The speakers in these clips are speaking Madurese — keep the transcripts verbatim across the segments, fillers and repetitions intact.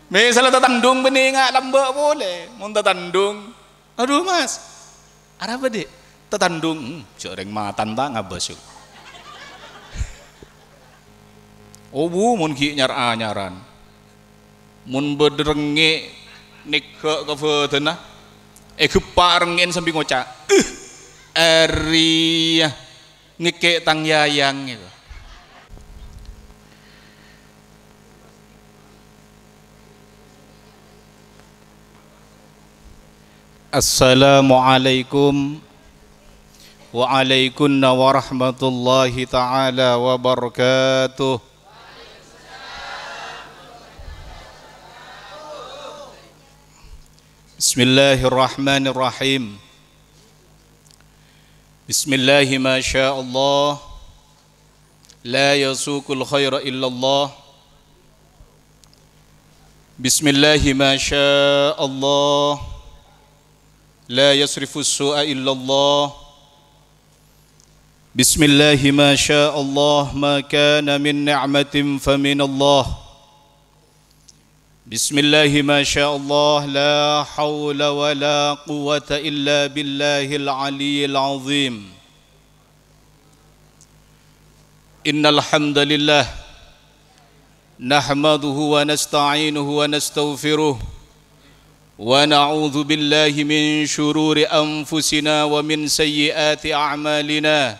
Mè' sala tatandhung bânnè nga' lambâ' polè. Mon tatandhung, "Adhu, Mas, arapa, Dik?" "Tatandhung." "Hmm, jhâ' rèng matan ta' ngabâs, yâ." Obu, mon ghi' nyar-anyaran. Mon bâdâ rengngè' nèghâ' ka bâdânna, ègheppa' rengngè'na sambi ngoca', "Uh, arèya ngèkè' tang yayang," gitu. Assalamualaikum waalaikumna warahmatullahi taala wabarakatuh. Bismillahirrahmanirrahim. Bismillahi ma sya Allah. La yasuqul khaira illallah. Bismillahi ma sya Allah. La yasrifus su'a illallah. Bismillahi ma sya Allah, ma kana min ni'matin fa minallah. Bismillahi ma sya Allah, la haula wa la quwwata illa billahil aliyyil azim. Innal hamdalillah, nahmaduhu wa nasta'inuhu wa nastaghfiruh, wa na'udzu billahi min syururi anfusina wa min sayyiati a'malina.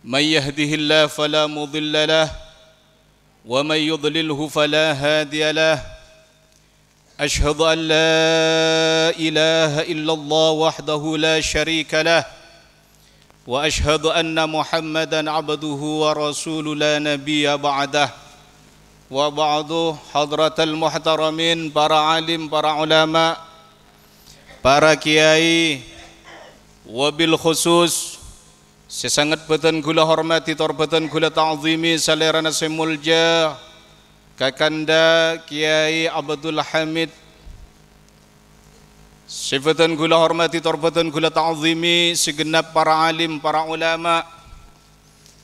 May yahdihillahu fala mudilla lah, wa may yudlilhu fala hadiya lah. Asyhadu an la ilaha illallah wahdahu la syarika lah, wa asyhadu anna Muhammadan abduhu wa rasuluh la nabiyya ba'dah. Wa ba'du, hadratal muhtaramin, para alim, para ulama, para kiai, wabil khusus sè sanget bhâdhân kaulâ hormadhi tor bhâdhân kaulâ ta'zimi salèrana sè molja, Kakanda Kiai Abdul Hamid. Sè bhâdhân kaulâ hormadhi tor bhâdhân kaulâ ta'zimi segenap para alim, para ulama.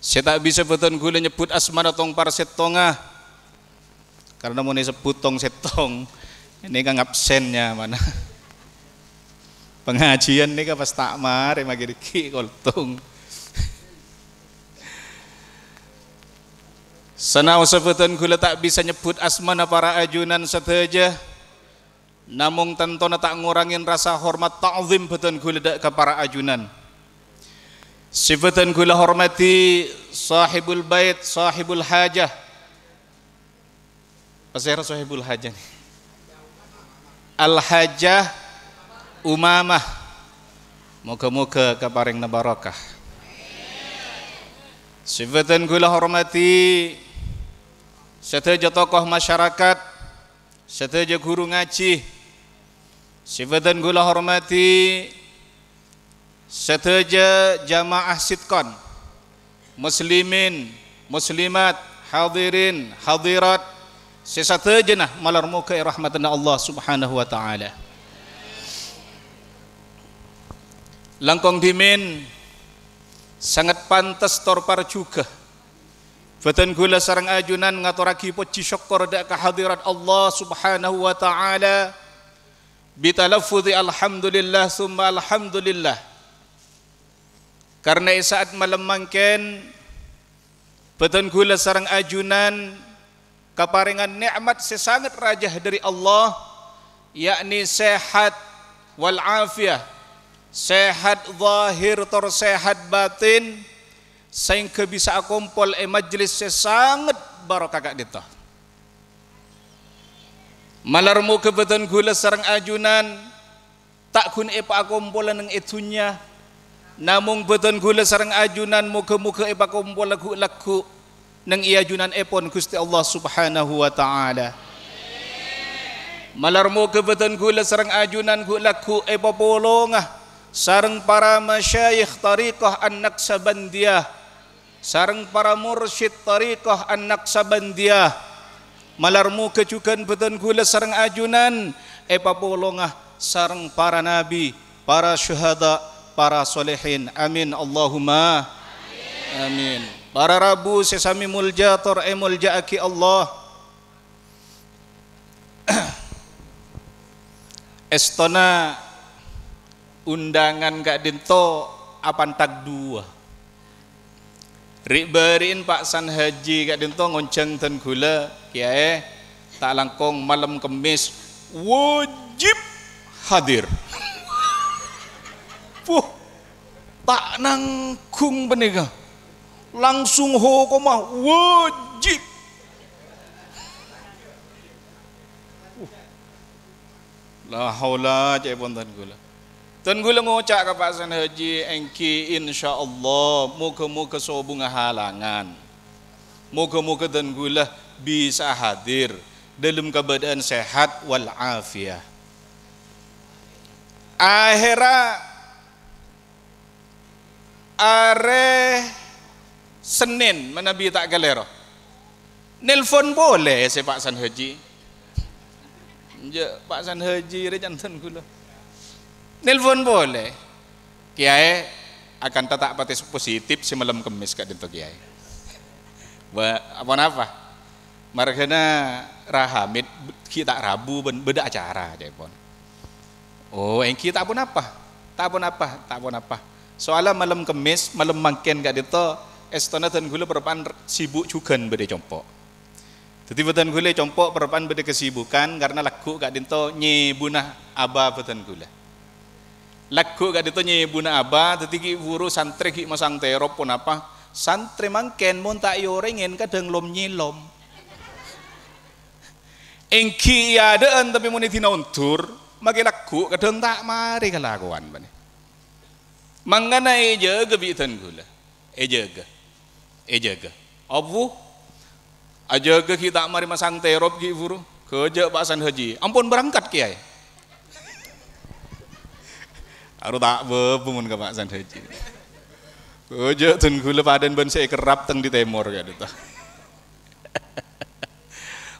Sè ta' bisa bhâdhân kaulâ nyebbhut asmana tong-parsèttonga. Karena mon èsebbhut tong-sèttong, nèka ngabsen nyamana. Pengajian nèka pas ta' marè maghi dhâggi' koltong. Sanaossa bhâdhân kaulâ ta' bisa nyebbhut asmana para ajunan sadhâjâ, namong tantona ta' ngorangè rasa hormat ta'zim bhâdhân kaulâ dâ' ka para ajunan. Sè bhâdhân kaulâ hormadhi Sahibul Bait, Sahibul Hajah. Pasèra Sahibul Hajah nè? Al-Hajah Umamah. Moga-moga kaparèngana barokah. Sè bhâdhân kaulâ hormadhi sadhâjâ tokoh masyarakat, sadhâjâ ghuru ngajhi. Sè bhâdhân kaulâ hormadhi sadhâjâ jamaah sitkon, muslimin, muslimat, hadirin, hadirat, sè sadhâjâna malar moga èrahmadhâna Allah Subhanahu wa Ta'ala. Langkong dhimèn sanget pantes tor parjhughâ bhâdhân kaulâ sareng ajunan ngatorraghi pojhi sokkor dâ' ka hadirat Allah Subhanahu wa Ta'ala, bitalaffuzi alhamdulillah summa alhamdulillah. Karna è sa'at malem mangkèn, bhâdhân kaulâ sareng ajunan kaparèngan nè'mat sè sanget rajâ dâri Allah, yakni sehat wal afiyah, sehat zahir tor sehat batin, saèngghâ bisa akompol è majlis sè sanget barokah ka'dinto. Malar moga bhâdhân kaulâ sareng ajunan ta' ghun èpaakompola neng è dhunnya, namong bhâdhân kaulâ sareng ajunan moga-moga èpakompola ghu'-lagghu' neng è ajunanèpon Ghustè Allah Subhanahu wa Ta'ala. Malar moga bhâdhân kaulâ sareng ajunan ghu'-lagghu' èpapolonga sareng para masyayikh thariqah An-Naqsabandiyah, sareng para mursyid thariqah An-Naqsabandiyah. Malar moga jhughân bhâdhân kaulâ sareng ajunan èpapolonga sareng para nabi, para syuhada, para solehin. Amin, Allahumma amin. Para rabu sè samè molja tor èmolja'aghi Allah. Èstona undangan ka'dhinto' apantag duwâ'. Ri'-bâri'en Pa' San Haji ka'dhinto' ngonjhâng dân ghulâ, "Kèyaè, ta' langkong malem Kemmès wajib hadir." Puh, ta' nangghung panèka. Langsung hokomma wajib. La haula, ca'èpon dân ghulâ. Dân ghulâ ngoca' ka Pa' San Haji, "Èngghi, insyaallah, moghâ-moghâ sobungnga halangan. Moghâ-moghâ dân ghulâ bisa hadir dâlem kabâdâ'ân sehat wal afiyah." Akhèrra Arè Sennèn, manabi ta' kalèro. Nelpon polè sè Pa' San Haji. Enjâ', Pa' San Haji rè janten ghulâ. Nelpon polè. "Kèyaè, akanta ta' patè positif sè malem Kemmès ka'dhinto', Kèyaè." Wah, apa-napa? Marghâna Ra Hamid ghi' ta' rabu bân bâdâ acara, ca'èpon. "Oh, èngghi ta' ponapa. Ta' ponapa, ta' ponapa. Soalla malem Kemmès, malem mangkèn ka'dhinto', èstona dân ghulâ parappa'na sibuk jhughân bâdâ è compo'." Dhâddhi bâdân ghulâ è compo' parappa'na bâdâ kesibukan karna lagghu' ka'dhinto' nyèbuna abâ bâdân ghulâ. Lagghu' ka'dhinto' nyèbuna abâ, dhâddhi ghi' bhuru santrè ghi' masang terop ponapa. Santrè mangkèn mon ta' èorèngè kadhâng lom-nyèlom. Èngghi è adâ'ân, tapè mon è dinna ondur, makè lagghu' kadhâng ta' marè kalakowan bânnè. Mangkana èjâgâ bi' dân ghulâ. Èjâgâ. Èjâgâ. Abu, ajâgâ ghi' ta' marè masang terop ghi' bhuru. Ghâjâ' Pa' San Haji. Ampon berangkat, Kèyaè. Arowa ta' bâbâ mon ka Pa' San Haji. Ghâjâ' dân ghulâ padâna bân sè èkerrap teng di tèmor ka'dhinto'.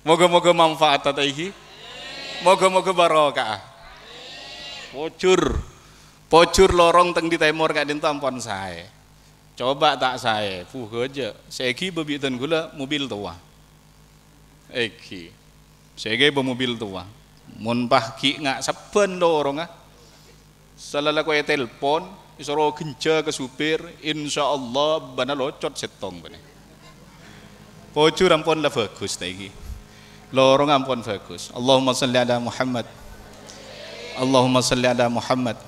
Moghâ-moghâ manfaat, ta' èngghi? Moghâ-moghâ barokah. Pojhur. Pojhur lorong teng di tèmor ka'dhinto' ampon saè. Coba ta' saè, puh ghâjâ'. Sè èghibâ bi' dân ghulâ mobil towa. Èghi. Sè èghibâ mobil towa. Mon pas ghi' nga' sabbhân lorongnga. Salalakon ètelpon, èsoro ghânjhâ ka supir, insyaallah bâ'na locot sèttong bânnè. Pojhur ampon la bhâghus, ta' èngghi. Lorongnga ampon bhâghus. Allahumma shalli ala Muhammad. Allahumma shalli ala Muhammad.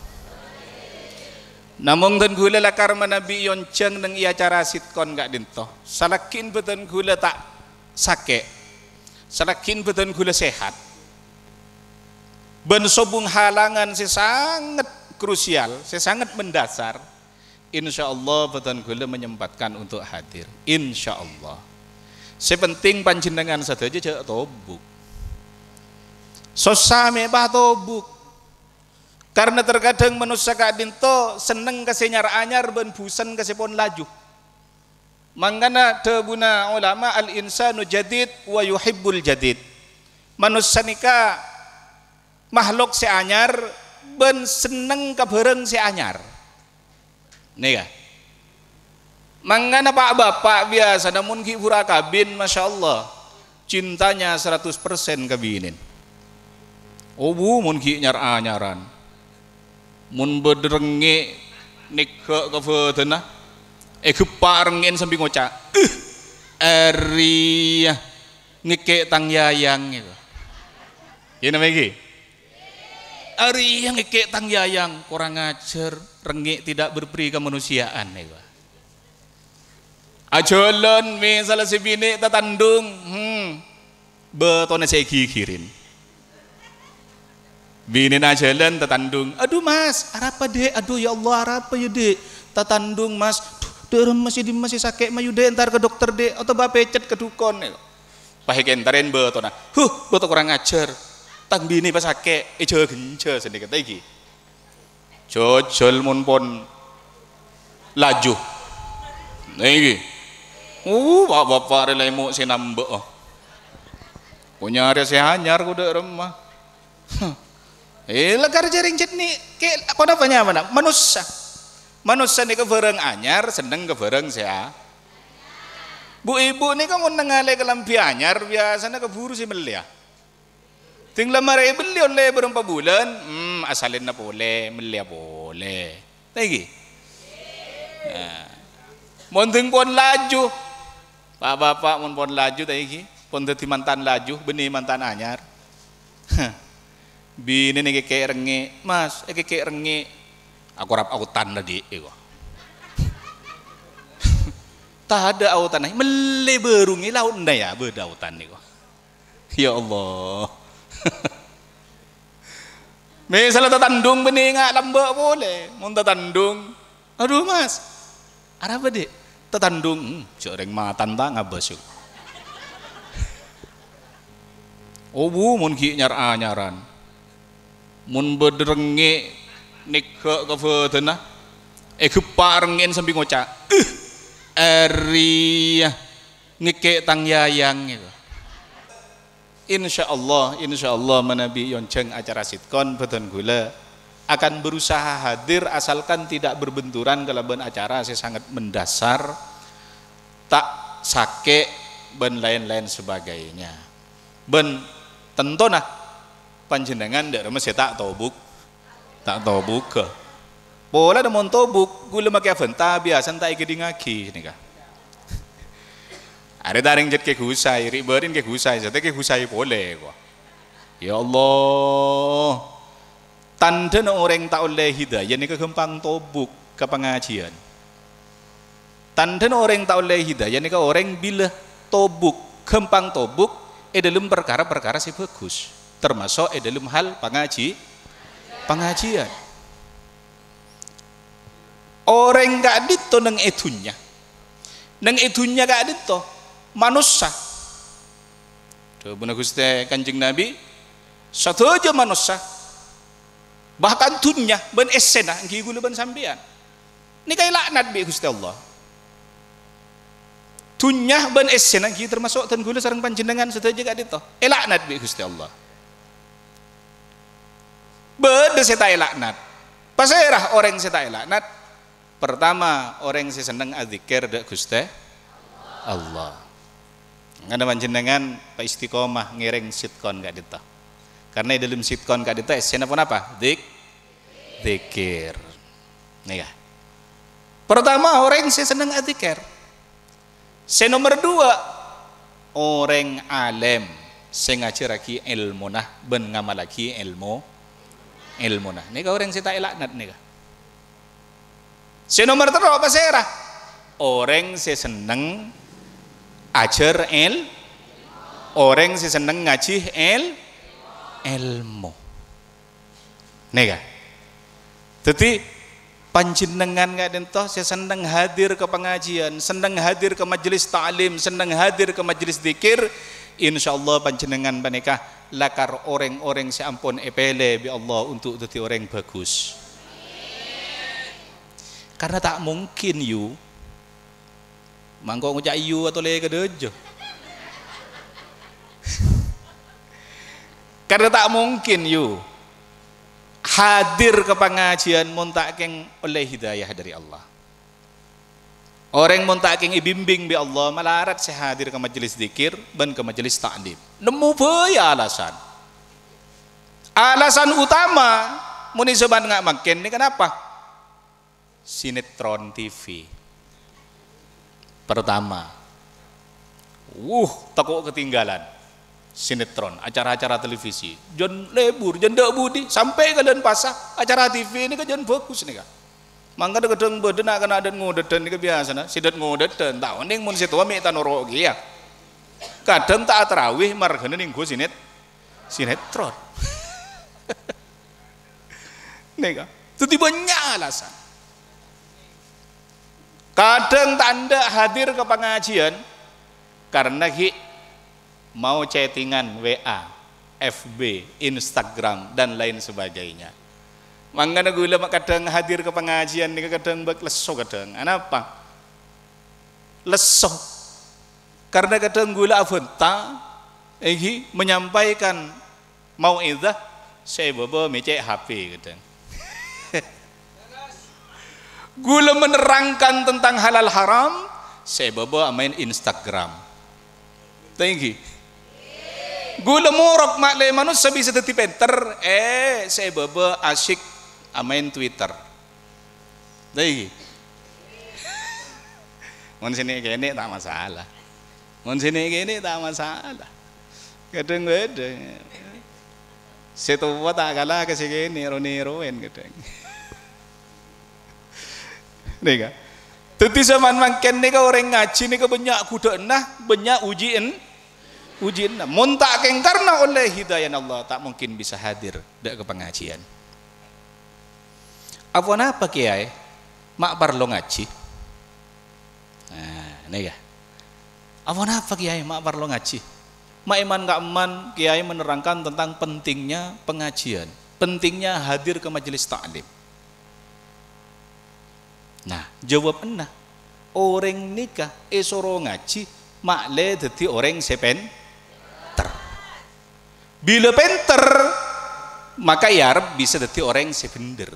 Namong dân ghulâ lakar manabi èonjhâng neng è acara sitkon ka'dhinto'. Salaghi'na bâdân ghulâ ta' sakè'. Salaghi'na bâdân ghulâ sehat. Bân sobung halangan sè sanget krusial, sè sanget mendasar, insyaallah bâdân ghulâ menyempatkan untuk hadir. Insyaallah. Sè penting panjhennengngan sadhâjâ jhâ' tobuk. Sossa mè' pas tobuk. Karna terkadang manossa ka'dhinto' senneng ka sè nyar-anyar bân bhusen ka sè pon laju. Mangkana dhâbuna ulama, "Al-insanu jadid wa yuhibbul jadid." Manossa nèka mahlok sè anyar bân senneng ka bhârâng sè anyar. Nèka. Mangkana pa'-bapa' biyasana mon ghi' bhuru akabin, masyaallah, cintanya seratus persen ka binèna. Obu mon ghi' nyar-anyaran. Mon bâdâ rengngè' nègghâ' ka bâdânna, ègheppa' rengngè'na sambi ngoca', "Ih, arèya ngèkè' tang yayang," gitu. Ghi napa èngghi? "Arèya ngèkè' tang yayang, kurang ajar, rengngè' tidak berperi kemanusiaan," gitu. Ajhâlân, misal sè binè' tatandhung, hmm, bâtona sè èghighirè. Binèna ajhâlân tatandhung, "Adhu, Mas, arapa, Dek? Adhu, ya Allah, arapa, ya, Dek? Tatandhung, Mas. Dhu, dâremma sè dimma sè sakè', mayu, Dek, entar ka dokter, Dek, otabâ pècet ka dhukon." Pas èkèntarè bâtona, "Huh, bâto kurang ajar. Tang binè pas sakè', èjhâghânjhâ sanèka ta' èngghi." Jhâjhâl mon pon laju. Nèngghi. Uh, pa'-bapa' rè lèmo' sè nambâ', oh. Konyarè sè anyar kodhu' remma. Eh, la karjhâ rèng jhât nè', kè-, ponapa nyamana? Manossa. Manossa nèka bhârâng anyar, senneng ka bhârâng sè a-, Bu-ibu nèka mon nangalè kalambhi anyar, biyasana kabhuru sè mellèya. Ding la marè èbellè ollè bârâmpa bulân, asalenna polè, mellèya polè. Ta' ènggi? Nah. Mon dhing pon laju. Pa'-bapa' mon pon laju ta' ènggi? Pon dhâddhi mantan laju, bânnè mantan anyar. Binèna èkèkè' rengngè', "Mas, èkèkè' rengngè'." "Akorap aotan la, Dik," èko. Tadâ' aotanna, mellè bârungngè laonna ya, bâdâ aotan nèko. Ya Allah. Mèsalla tatandhung bânnè nga' lambâ' polè. Mon tatandhung, "Adhu, Mas, arapa, Dik?" "Tatandhung." "Hmm, jhâ' rèng matan ta' ngabâs, yuk." Obu, mon ghi' nyar-anyaran. Mon bâdâ rengngè' nèghâ' ka bâdânna, ègheppa' rengngè'na sambi ngoca', "Eh, arèya ngèkè' tang yayang," èko. Insyaallah, insyaallah manabi èonjhâng acara sitkon bhâdhân ghulâ akan berusaha hadir asalkan tidak berbenturan kalabân acara sè sanget mendasar, ta' sakè' bân laèn-laèn sebagainya. Bân tantona panjhennengngan dâ' remma sè ta' tobuk. Ta' tobugghâ. Polana mon tobuk, ghulâ makè abhânta, biyasana ta' èghâdhingngaghi nèka. Arè tarèng jhât kè ghusaè, ri'-bâri'na kè ghusaè, satèya kè ghusaè polè, ko. Ya Allah. Tandhâna orèng ta' ollè hidayah nèka ghâmpang tobuk ka pangajiyân. Tandhâna orèng ta' ollè hidayah nèka orèng bilâ tobuk, ghâmpang tobuk è dhâlem parkara-parkara sè bhâghus, tamaso' è dhâlem hal pangaji-, pangajiyân. Orèng ka'dinto neng è dhunnya, neng è dhunnya ka'dinto manossa. Dhâbuna Ghustè Kanjeng Nabi, "Sadhâjâ manossa, bahkan dhunnya bân èssèna ènggi ghulâ bân sampèyan." Nèka èlaknat bi' Ghustè Allah. Dhunnya bân èssèna ènggi tamaso' dhân ghulâ sareng panjhennengngan sadhâjâ ka'dinto. Èlaknat bi' Ghustè Allah. Bâdâ sè ta' èlaknat. Pasèra orèng sè ta' èlaknat? Pertama, orèng sè senneng adzikir dâ' Ghustè Allah. Ngana panjhennengngan paistiqomah ngèrèng sitkon ka'dinto. Karna è dhâlem sitkon ka'dinto èssèna ponapa? Dik-, dzikir. Nèka. Pertama, orèng sè senneng adzikir. Sè nomer duwâ', orèng alèm sè ngajhârraghi èlmona bân ngamallaghi èlmo-, èlmona. Nèka orèng sè ta' èlaknat nèka. Sè nomer tello' pasèra? Orèng sè senneng ajhâr èl-, orèng sè senneng ngajhi èl-, èlmo. Nèka. Dhâddhi, panjhennengngan ka'dinto sè senneng hadir ka pangajiyân, senneng hadir ka majelis ta'lim, senneng hadir ka majelis dzikir, insyaallah panjhennengngan panèka lakar orèng-orèng sè ampon èpèlè bi' Allah untuk dhâddhi orèng bhâghus. Karna ta' mungkin, yu. Mangko ngoca' yu atolè ka dâjâ. Karna ta' mungkin, yu, hadir ka pangajiyân mon ta' kèng ollè hidayah dâri Allah. Orèng mon ta' kèng èbimbing bi' Allah, malarat sè hadir ka majelis dzikir bân ka majelis ta'lim. Nemmo bhâi alasan. Alasan utama, mon è jhâman nga' mangkèn nèka napa? Sinetron T V. Pertama, wuh, tako' ketinggalan sinetron, acara-acara televisi. Jân lebur, jân dâ' budi, sampè' ka lan pasa, acara T V nèka jân bhâghus nèka. Mangkana kadhâng bâdâ na'-kana' dât-ngodâdhân nèka biyasana, sè dât-ngodâdhân, ta' onèng mon sè towa mè' ta' noro' kèya. Kadhâng ta' atarawih marghâna nèngghu sinet-, sinetron. Nèka. Dhâddhi bânnya' alasan. Kadhâng ta' endâ' hadir ka pangajiyân karna ghi' mau chattingan W A, F B, Instagram, dan lain sebagainya. Mangkana ghulâ ma' kadhâng hadir ka pangajiyân nèka kadhâng bâk lesso kadhâng. Anapa? Lesso. Karna kadhâng ghulâ abhânta, ènggi, menyampaikan mau'izah sè bâbâ mècè' H P kadhâng. Ghulâ menerangkan tentang halal haram sè bâbâ amaèn Instagram. Ta' ènggi? Ghulâ morok ma'lè manossa bisa dhâddhi pènter, eh, sè bâbâ asyik amaèn Twitter. Dâi. Mon sè nè'-kènè' ta' masalah. Mon sè nè'-kènè' ta' masalah. Kadhâng-kadhâng. Sè towa ta' kala ka sè kènè' ro-nèrowèn kadhâng. Nèka. Dhâddhi, zaman mangkèn nèka orèng ngajhi nèka bânnya' ghudhâ'ânna, bânnya' ujiân, ujiânna. Mon ta' kèng karna ollè hidayana Allah, ta' mungkin bisa hadir dâ' ka pangajiân. Aponapa, Kèyaè? Ma' parlo ngajhi? Nah, nèka. Aponapa, Kèyaè, ma' parlo ngajhi? Ma' è man-ka'emman Kèyaè menerangkan tentang pentingnya pengajian, pentingnya hadir ke majelis ta'lim. Nah, jawabna, orèng nèka èsoro ngajhi ma'lè dhâddhi orèng sè pènter. Bilâ pènter, maka èarep bisa dhâddhi orèng sè bhendher.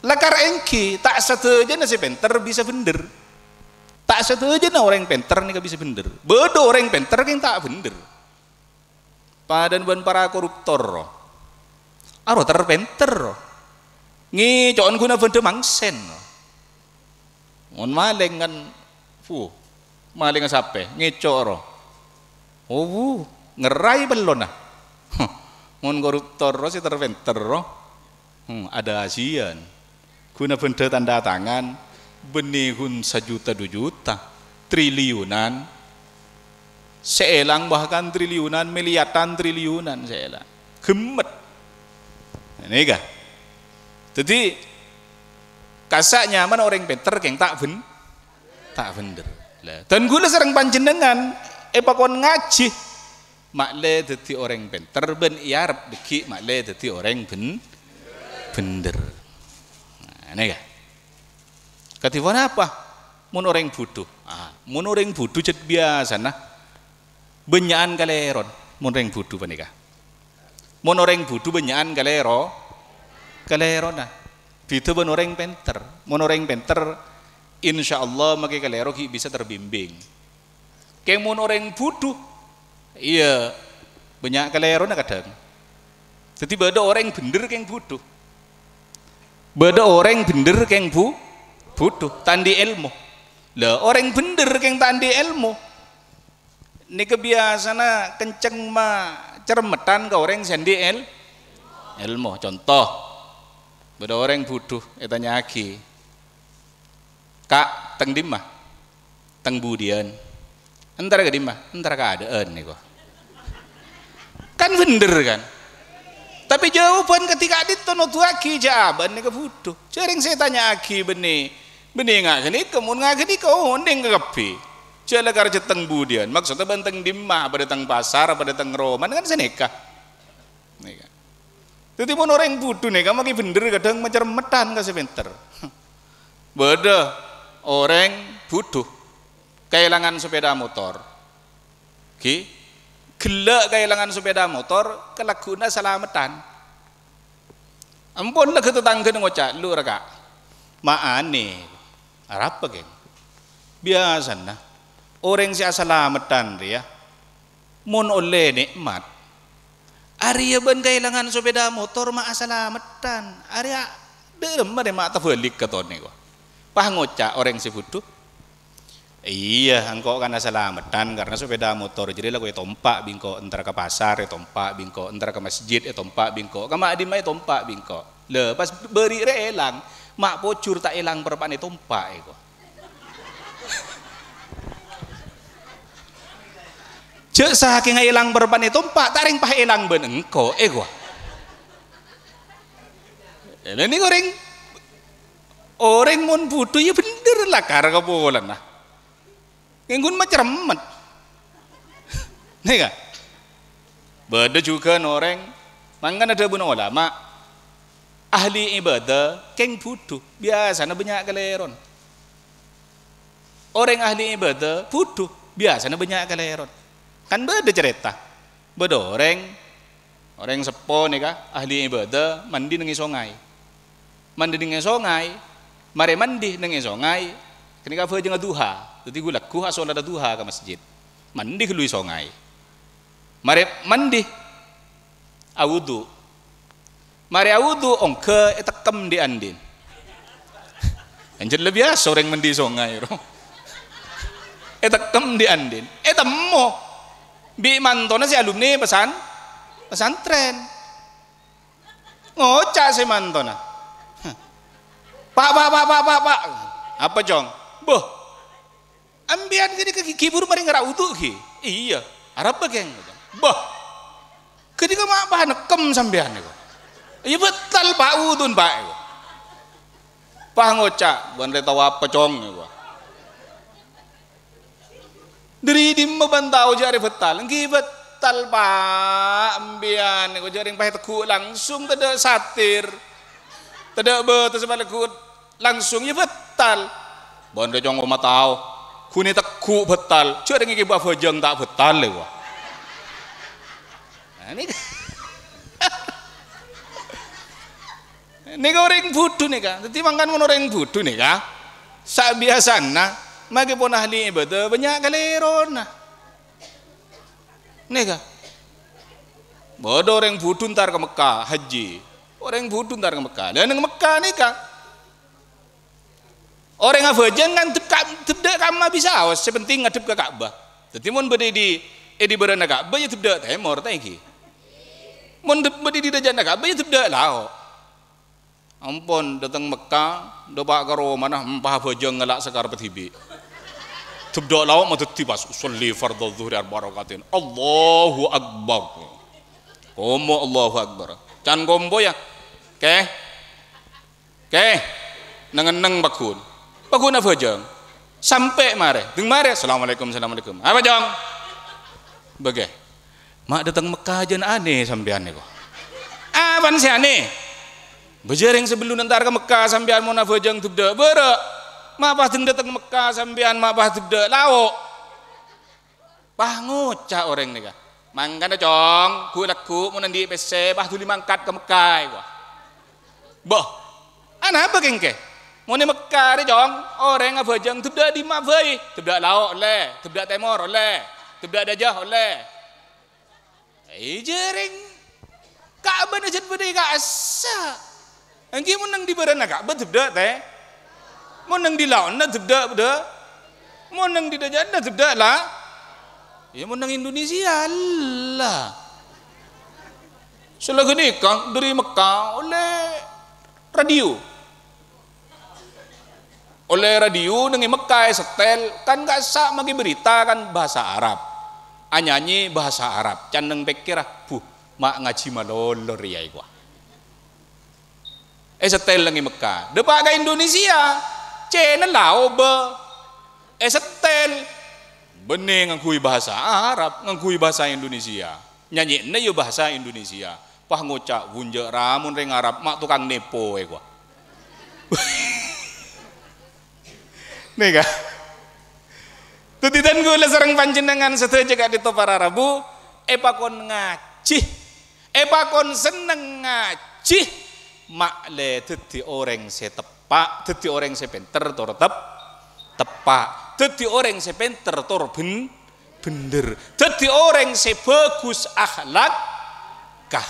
Lakar èngghi, ta' sadhâjâna sè pènter bisa bhendher. Ta' sadhâjâna orèng pènter nèka bisa bhendher. Bâdâ orèng pènter kèng ta' bhendher. Padâna bân para koruptor, ro. Aro ter-pènter, ro. Ngèco'on ghuna bhândhâ mangsen, ro. Mon malèng kan, fu, malèngnga sapè, ngèco', ro. Oh, fu, ngerrai bellona. Mon koruptor, ro, sè ter-pènter, ro. Hmm, adhâsiân. Ghuna bhândhâ tandhâ tangan, bânnè ghun sajuta du juta, triliunan. Sè èlang bahkan triliunan, miliaran triliunan sè èlang. Ghemmet. Nèka. Dhâddhi, kassa' nyamana orèng pènter kèng ta' bhen-, ta' bhendher. Lah, dân ghulâ sareng panjhennengngan èpakon ngajhi. Ma'lè dhâddhi orèng pènter bân èarep dhâggi' ma'lè dhâddhi orèng bhen-, bhendher. Nah, nèka. Kadhi ponapa? Mon orèng budhu. Ah, mon orèng budhu cè' biyasana bânnya'an kalèron mon orèng budhu panèka. Mon orèng budhu bânnya'an kalèro-, kalèrona. Bhidhâ bân orèng pènter. Mon orèng pènter, insyaallah makè kalèro ghi' bisa terbimbing. Kèng mon orèng budhu, iyâ, bânnya' kalèrona kadhâng. Dhâddhi bâdâ orèng bhendher kèng budhu. Bâdâ orèng bhendher kèng bu-, budhu, ta' andi' èlmo. Lah, orèng bhendher kèng ta' andi' èlmo. Nèka biyasana kencèng ma-, cermetan ka orèng sè andi' èl-, èlmo. Conto, bâdâ orèng budhu ètanya'aghi, "Ka', teng dimma?" "Teng budiyân?" "Entar ka dimma?" "Entar ka adâ'ân," nèko. Kan bhendher, kan? Tapè jâwâbhân kadhi ka'dinto noduwâghi jâ' abâ'na nèka budhu. Jhâ' rèng sè ètanya'aghi bânnè, bânnè nga' ghânèka, mon nga' ghânèka, onèng kabbhi. Jâ' la karjâ teng budiyân, maksodda bân teng dimma, padâ teng pasar, padâ teng romana, kan sanèka. Nèka. Dhâddhi, mon orèng budhu nèka makè bhendher kadhâng macermetan ka sè pènter. Bâdâ orèng budhu kaèlangan sepeda motor. Ghi, ghellâ' kaèlangan sepeda motor, kalagghuwânna salameddhân. Ampon la ghâ tatangghâna ngoca', "Lu, ra, Ka', ma' anè." "Arapa, Kèng?" "Biyasana, orèng sè asalameddhân rèya, mon ollè nè'mat, arèya bân kaèlangan sepeda motor ma' asalameddhân. Arèya dâ'remma rè ma' tabhâlik ka tonè, ko'." Pas ngoca' orèng sè budhu, "Iyâ, engko' kan asalameddhân, karna sepeda motor jârèya la ko' ètompa' bi' engko', entar ka pasar ètompa' bi' engko', entar ka masjid ètompa' bi' engko', ka ma' dimma ètompa' bi' engko'. Lha, pas bâri' rè èlang, ma' pojhur ta' èlang parappa'na ètompa', èko." Jâ' sakènga èlang parappa'na ètompa', ta' rèng pas èlang bân engko', èko. Lha, nèko orèng, orèng mon budhu, iyâ bhendher lakar ka polana. Ngèngghun macermet. Nèka. Bâdâ jhughân orèng, mangkana dhâbuna olama, ahli ibadah kèng budhu, biyasana bânnya' kalèron. Orèng ahli ibadah budhu, biyasana bânnya' kalèron. Kan bâdâ carèta. Bâdâ orèng Orèng seppo nèka ahli ibadah, mandi neng è songay. Mandi neng è songay, marè mandi neng è songay, ghânèka abhâjângnga duha. Dhâddhi ghu-lagghu asolata duha ka masjid. Mandi ghâllu è songay. Marè mandi, awudu. Marè awudu, ongghâ ètekkem dhi'-andhi'en. Anjel la biyasa orèng mandi songay, ro. Ètekkem dhi'-andhi'en. Ètemmo bi' mantona sè alumni pesan-, pesantren. Ngoca' sè mantona. "Pa', pa', pa', pa', pa', pa'." "Apa, Cong?" "Bâh, empèyan ghânèka ghi-, ghibur marè ngara' wudu, ghi?" "Iyâ." "Arapa, Keng?" "Bâh, ghânèka ma' pas nekkem sampèyan nèko." "Iyâ, bâtal, Pa', wudun, Pa'," èko. Pas ngoca', "Bâ'na rè tao apa, Cong?" èko. "Dâri dimma bâ'na tao jâ' arè bâtal?" "Èngghi bâtal, Pa', empèyan," èko, "jâ' rèng pas ètegghu' langsung, tadâ' satir. Tadâ' bâtessa pas ètegghu' langsung, iyâ bâtal." "Bâ'na rè, Cong, ma' tao. Ghun ètegghu' bâtal. Jâ' rèng èghibâ abhâjâng ta' bâtal," èko. Nah, nèka. Nèka orèng budhu nèka. Dhâddhi mangkana mon orèng budhu nèka, sabiyasana, make pon ahli ibadah bânnya' kalèrona. Nèka. Bâdâ orèng budhu entar ka Mekka, haji. Orèng budhu entar ka Mekka. Lah, neng Mekka nèka, orèng abhâjâng ngadhep ka, dhâbdhâ' kamma bisa, sè pentèng ngadhep ka Ka'bah. Dhâddhi, mon bâdâ è dhi-, è dhi bârâ'na Ka'bah, ya dhâbdhâ' tèmor, ta' èngghi? Mon dhâb-, bâdâ è dhi dâjâna Ka'bah, ya dhâbdhâ' lao'. Ampon, dâteng Mekka, dâpa' ka romana, empa' abhâjâng ngala' sakarebbhâ dhibi'. Dhâbdhâ' lao' madhâddhi pas, "Usolli fardhu dhuhri arba'a raka'atin." Allahu Akbar. Komo Allahu Akbar. Can kompo, ya. Oke. Oke, neng-enneng paggun. Paggun abhâjâng. Sampè' marè. Deng marè, "Assalamualaikum, assalamualaikum." "Apa, Cong?" "Bâghi. Ma' dâteng Mekka jân anè sampèyan nèko." "Apana sè anè?" "Bâ jâ' rèng sabellunna entar ka Mekka sampèyan mon abhâjâng dhâbdhâ' bârâ'. Ma' pas deng dâteng Mekka sampèyan ma' pas dhâbdhâ' lao'." Pas ngoca' orèng nèka, "Mangkana, Cong, ghu'-lagghu' mon andi' pèssè, pas dhuli mangkat ka Mekka, èkowa." "Bâh, anapa kèng kè? Mon è Mekka rè, Cong, orèng abhâjâng dhâbdhâ' dimma bhâi, dhâbdhâ' lao' ollè, dhâbdhâ' tèmor ollè, dhâbdhâ' dâjâ ollè." Iyâ, jâ' rèng Ka'bana jân bâdâ è ka'assa'. Èngghi mon neng dhi bârâ'na Ka'bah dhâbdhâ', tè. Mon neng dhi laonna dhâbdhâ', bâdâ. Mon neng dhi dâjâna dhâbdhâ', la. Iyâ, mon neng Indonesia, la. Sè la ghânèka, dâri Mekka, ollè radio. Ollè radio neng è Mekka èsettèl, kan ka'assa' makè berita kan bahasa Arab. Anyanyè bahasa Arab. Can neng pèkkèra, "Buh, ma' ngajhi malolo rèya," èkowa. Èsettèl neng è Mekka. Dâpa' ka Indonesia, channel la obâ. Èsettèl. Bânnè ngangghuy bahasa Arab, ngangghuy bahasa Indonesia. Nyanyèna ya bahasa Indonesia. Pas ngoca', "Ghun jâ' ra mon rèng Arab, ma' tokang nèpo," èkowa. Nèka. Dhâddhi, dân kaulâ sareng panjhennengngan sadhâjâ ka'dinto para rabu, èpakon ngajhi, èpakon senneng ngajhi, ma'lè dhâddhi orèng sè teppa', dhâddhi orèng sè pènter tor tep-, teppa', dhâddhi orèng sè pènter tor bhen-, bhendher, dhâddhi orèng sè bhâghus akhlakka.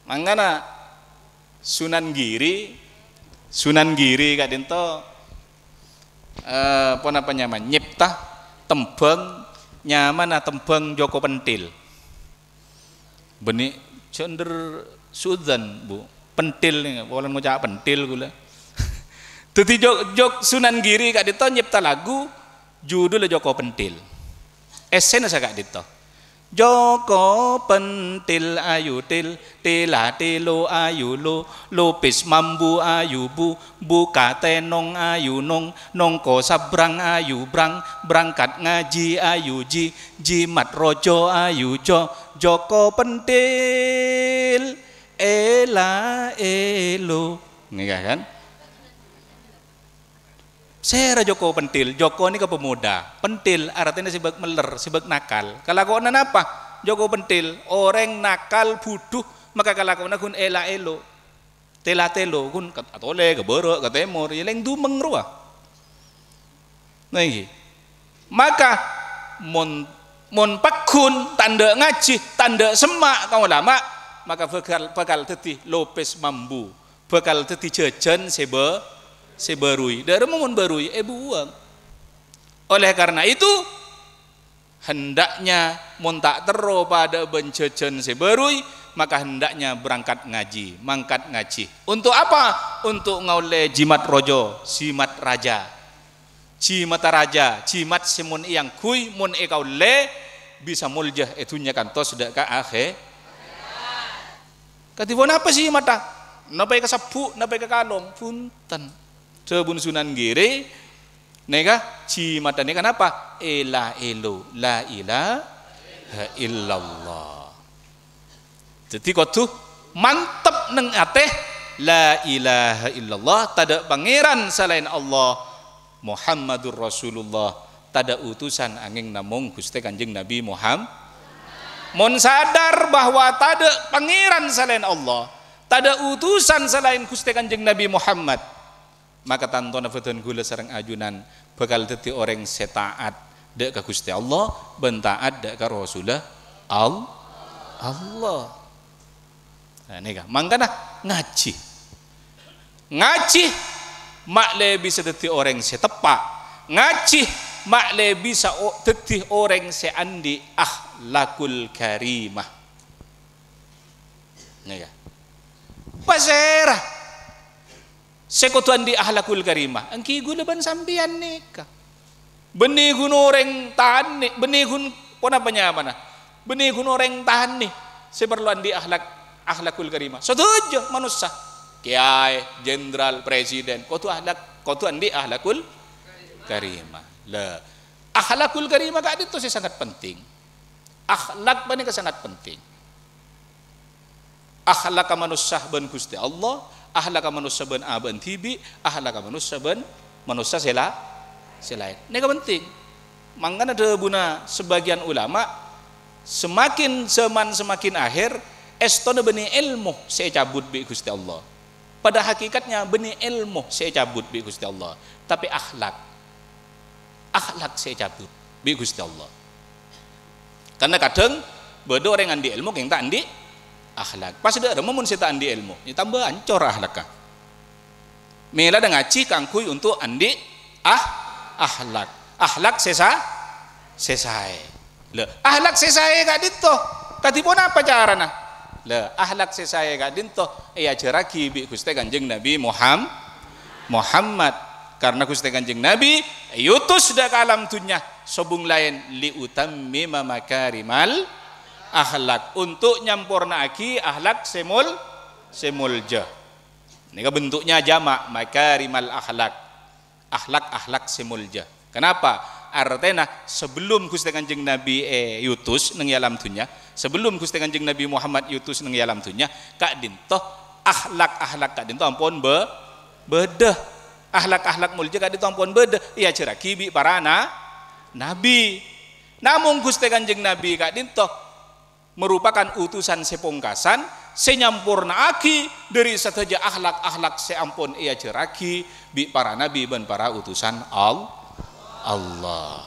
Mangkana Sunan Giri, Sunan Giri ka'dinto, eh, ponapa nyamana? Nyèpta tembhâng, nyamana tembhâng Joko Pentil. Bânnè jhâ' endher sudzan, Bu. Pentil nèka, polana ngoca' pentil kaulâ. Dhâddhi Jok-, Jok-, Sunan Giri ka'dinto nyèpta lagu, judulla Joko Pentil. Èssèna saka'dinto. Joko Pentil ayu til, tila tilu ayu lu, lupis mambu ayu bu, buka tènong ayu nong, nongko sabrang ayu brang, brangkat ngajhi ayu ji, jimat rojo ayu jo, Joko Pentil, ela elo. Nèka kan? Sèra Joko Pentil? Joko nèka pemuda. Pentil artèna sè bâk meller, sè bâk nakal. Kalakowanna napa? Joko Pentil, orèng nakal, budhu, maka kalakowanna ghun ela-elo. Tela-telo, ghun ka-, atolè, ka bârâ', ka tèmor, ya lèng dumeng rowa. Nah, èngghi. Maka mon, mon pagghun, ta' endâ' ngajhi, ta' endâ' semma' ka ulama, maka bhâkal, bhâkal dhâddhi lopes mambu, bhâkal dhâddhi jhâjhân sè bâ-, sè bâruy. Dâ' remma mon bâruy, èbuwâng. Oleh karena itu, hendaknya mon ta' terro padâ bân jhâjhân sè bâruy, maka hendaknya berangkat ngaji, mangkat ngaji. Untuk apa? Untuk ngaollè jimat rojo, jimat raja. Jimatta raja, jimat sè mon èangghuy, mon èkaollè, bisa molja è dhunnya kantos dâ' ka akhè-, Kadhi ponapa sè mata? Napa è kasebbhu', napa è kakalong? Bhunten. Dhâbuna Sunan Giri, nèka, jimatta nèka napa? Ela elo, la ilaha illallah. Dhâddhi kodhu mantep neng atè, la ilaha illallah, tadâ' pangèran salaèn Allah. Muhammadur Rasulullah, tadâ' utusan angèng namong Ghustè Kanjeng Nabi Muhammad. Mon sadar bahwa tadâ' pangèran salaèn Allah, tadâ' utusan salaèn Ghustè Kanjeng Nabi Muhammad, maka tantona bhâdhân ghulâ sareng ajunan bhâkal dhâddhi orèng sè taat dâ' ka Ghustè Allah bân taat dâ' ka Rasulullah Al-, Allah. Nah, nèka, mangkana ngajhi. Ngajhi ma'lè bisa dhâddhi orèng sè teppa'. Ngajhi ma'lè bisa o-, dhâddhi orèng sè andi' akhlakul karimah. Nèka. Pasèra sè kodhu andi' akhlakul karimah? Èngghi ghulâ bân sampèyan nèka. Bânnè ghun orèng tanè, bânnè ghun ponapa nyamana? Bânnè ghun orèng tanè sè parlo andi' akhlak, akhlakul karimah. Sadhâjâ manossa, kèyaè, jenderal, presiden, kodhu akhlak, kodhu andi' akhlakul karimah. La, akhlakul karimah ka'dinto sè sangat penting. Akhlak panèka sangat penting. Akhlakka manossa bân Ghustè Allah, akhlakka manossa bân abâ'na dhibi', akhlakka manossa bân manossa sè la-, sè laèn. Nèka penting. Mangkana dhâbuna sabâgiyân ulama, semakin zaman semakin akhir, èstona bânnè èlmo sè ècabut bi' Ghustè Allah. Pada hakikatnya bânnè èlmo sè ècabut bi' Ghustè Allah, tapè akhlak. Akhlak sè ècabut bi' Ghustè Allah. Karna kadhâng bâdâ orèng andi' èlmo kèng ta' andi' akhlak. Pas dâ' remma mon sè ta' andi' èlmo, ya tamba ancor akhlakka. Mèlana ngajhi kaangghuy onto' andi' ah-, akhlak. Akhlak sè sa-, sè saè. Lha, akhlak sè saè ka'dinto, kadhi ponapa carana? Lha, akhlak sè saè ka'dinto èajhârraghi bi' Ghustè Kanjeng Nabi Muham-, Muhammad. Karna Ghustè Kanjeng Nabi èotos dâ' ka alam dhunnya sobung laèn li utammima makarimal akhlak, onto' nyampornaaghi akhlak sè mol-, sè molja. Nèka bentuknya jama', makarimal akhlak. Akhlak-akhlak sè molja. Kenapa? Artèna, sebelum Ghustè Kanjeng Nabi èotos neng è alam dhunnya, sebelum Ghustè Kanjeng Nabi Muhammad èotos neng è alam dhunnya, ka'dinto akhlak-akhlak ka'dinto ampon bâ-, bâdâ. Akhlak-akhlak molja ka'dinto ampon bâdâ, èajhârraghi bi' para na-, nabi. Namong Ghustè Kanjeng Nabi ka'dinto merupakan utusan sè pongkasan sè nyampornaaghi dhâri sadhâjâ akhlak-akhlak sè ampon èajhârraghi bi' para nabi bân para utusan Al-, Allah.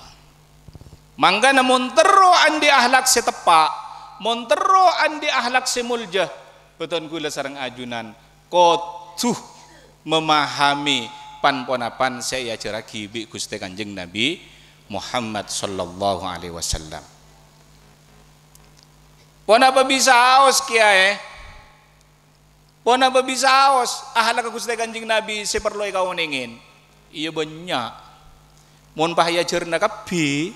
Mangkana mon terro andi' akhlak sè teppa', mon terro andi' akhlak sè molja, bhâdhân ghulâ sareng ajunan kodhu mamahami pan-ponapan sè èajhârraghi bi' Ghustè Kanjeng Nabi Muhammad sallallahu alaihi wasallam. Ponapa bisa aos, Kèyaè? Ponapa bisa aos akhlakka Ghustè Kanjeng Nabi sè parlo èkaonèngè? Iyâ, bânnya'. Mon pas èajhârrâ kabbhi,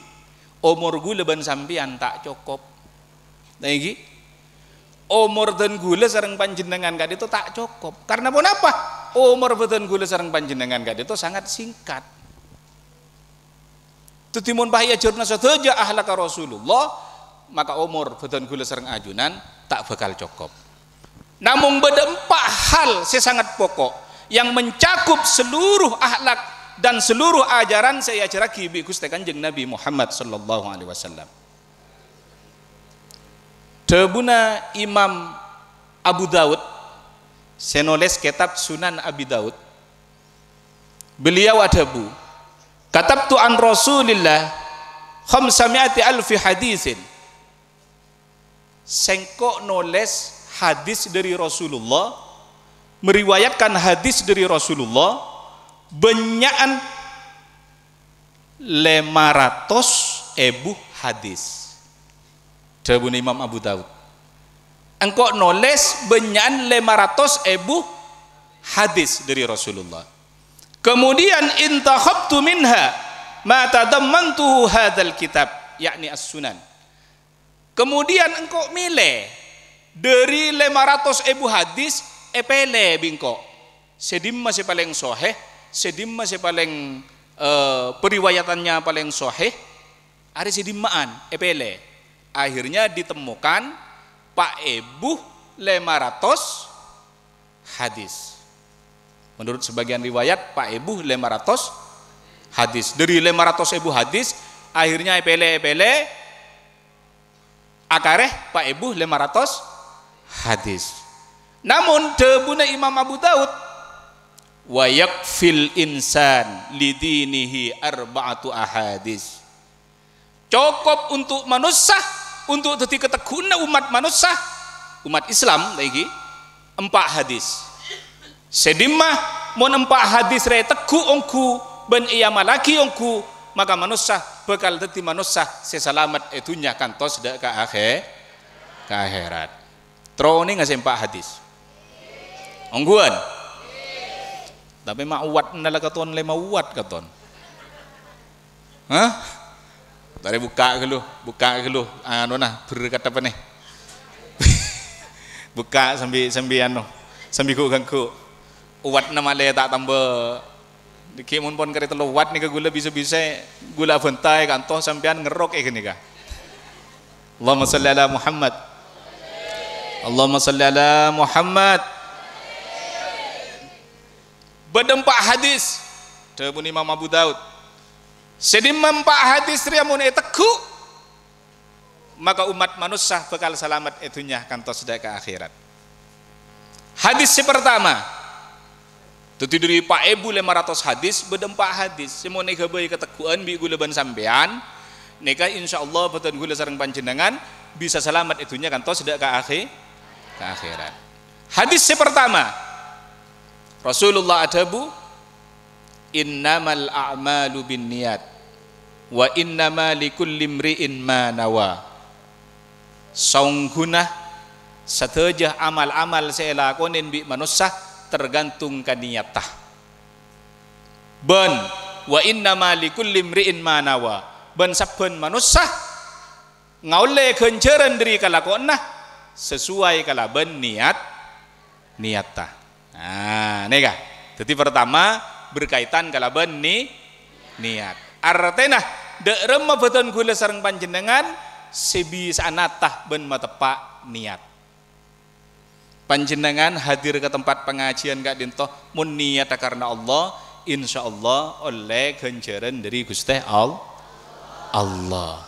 omor ghulâ bân sampèyan ta' cokop. Nah, èngghi. Omor bhâdhân ghulâ sareng panjhennengngan ka'dinto ta' cokop. Karna ponapa? Omor bhâdhân ghulâ sareng panjhennengngan ka'dinto sangat singkat. Dhâddhi, mon pas èajhârrâ sadhâjâ akhlakka Rasulullah, maka omor bhâdhân ghulâ sareng ajunan ta' bhâkal cokop. Namong bâdâ empa' hal sè sangat poko' yang mencakup seluruh akhlak dan seluruh ajaran sè èajhârraghi bi' Ghustè Kanjeng Nabi Muhammad sallallahu alaihi wasallam. Dhâbuna Imam Abu Daud sè nolès kètab Sunan Abi Daud, beliau adhâbu, Katabtu an Rasulillah khamsa mi'ati alfi hadisin. Sèngko' nolès hadis dâri Rasulullah, meriwayatkan hadis dâri Rasulullah, bânnya'an lèma ratos èbu hadis. Dhâbuna Imam Abu Daud, "Engko' nolès bânnya'an lèma ratos èbu hadis dâri Rasulullah. Kemudian, intakhabtu minha ma tadammantuhu hadzal kitab," yakni As-Sunan. "Kemudian engko' mèlè dâri lèma ratos èbu hadis, èpèlè bi' engko'. Sè dimma sè palèng sohè, sè dimma sè palèng, eh, periwayatannya palèng sohè, arè sè dimma'an, èpèlè." Akhirnya ditemukan pa' èbu lèma ratos hadis. Menurut sebagian riwayat, pa' èbu lèma ratos hadis. Dâri lèma ratos èbu hadis, akhirnya èpèlè, èpèlè, akarè pa' èbu lèma ratos hadis. Namun, dhâbuna Imam Abu Daud, "Wa yakfil insan lidinihi arba'atu ahadis." Cokop untuk manossa, untuk dhâddhi kategghu'ânna ommat manossa, ommat Islam saiki, empa' hadis. Sè dimma mon empa' hadis rè tegghu' ongghu bân èamallaghi ongghu, maka manossa bhâkal dhâddhi manossa sè salamet è dhunnya kantos dâ' ka akhè-, ka akhèrat. Tronènga sè empa' hadis. Ongghuwân. Tapè ma' uwatna la katon lèma uwat katon. Hah? Tarè bukka' ghâllu, bukka' ghâllu, anona, berkat apa nè? Bukka' sambi, sambi anu, sambi ghu-, ganggu. Uwatna malè ta' tamba. Nèka mon pon karè tello uwat nèka ghulâ bisa-bisa ghulâ abhânta è kanto sampèyan ngerrok è ghânèka. Allahumma shalli ala Muhammad. Allahumma shalli ala Muhammad. Bâdâ empa' hadis, dhâbuna Imam Abu Daud. Sè dimma empa' hadis rèya mon ètegghu', maka ommat manossa bhâkal salamet è dhunnya kantos dâ' ka akhèrat. Hadis sè partama, dhâddhi dâri pa' èbu lèma ratos hadis, bâdâ empa' hadis sè mon èghâbây kategghu'ân bi' ghulâ bân sampèyan, nèka insyaallah bhâdhân ghulâ sareng panjhennengngan bisa salamet è dhunnya kantos dâ' ka akhè-, ka akhèrat. Hadis sè partama, Rasulullah adhâbu, "Innamal a'malu binniyat, wa innama likulli imri'in ma nawa." Saongghuna sadhâjâ amal-amal sè èlakonè bi' manossa tergantung ka niyatta. Bân, "Wa innama likulli imri'in ma nawa." Bân sabbhân manossa ngaollè ghânjhârân dâri kalakowanna sasowai kalabân niyat, niyatta. Nah, nèka. Dhâddhi, partama, berkaitan kalabân ni-, niyat. Artèna, dâ' remma bhâdhân ghulâ sareng panjhennengngan sè bisa'a nata bân mateppa' niyat. Panjhennengngan hadir ka tempat pangajiân ka'dinto, mon niyatta karna Allah, insyaallah ollè ghânjhârân dâri Ghustè All-, Allah.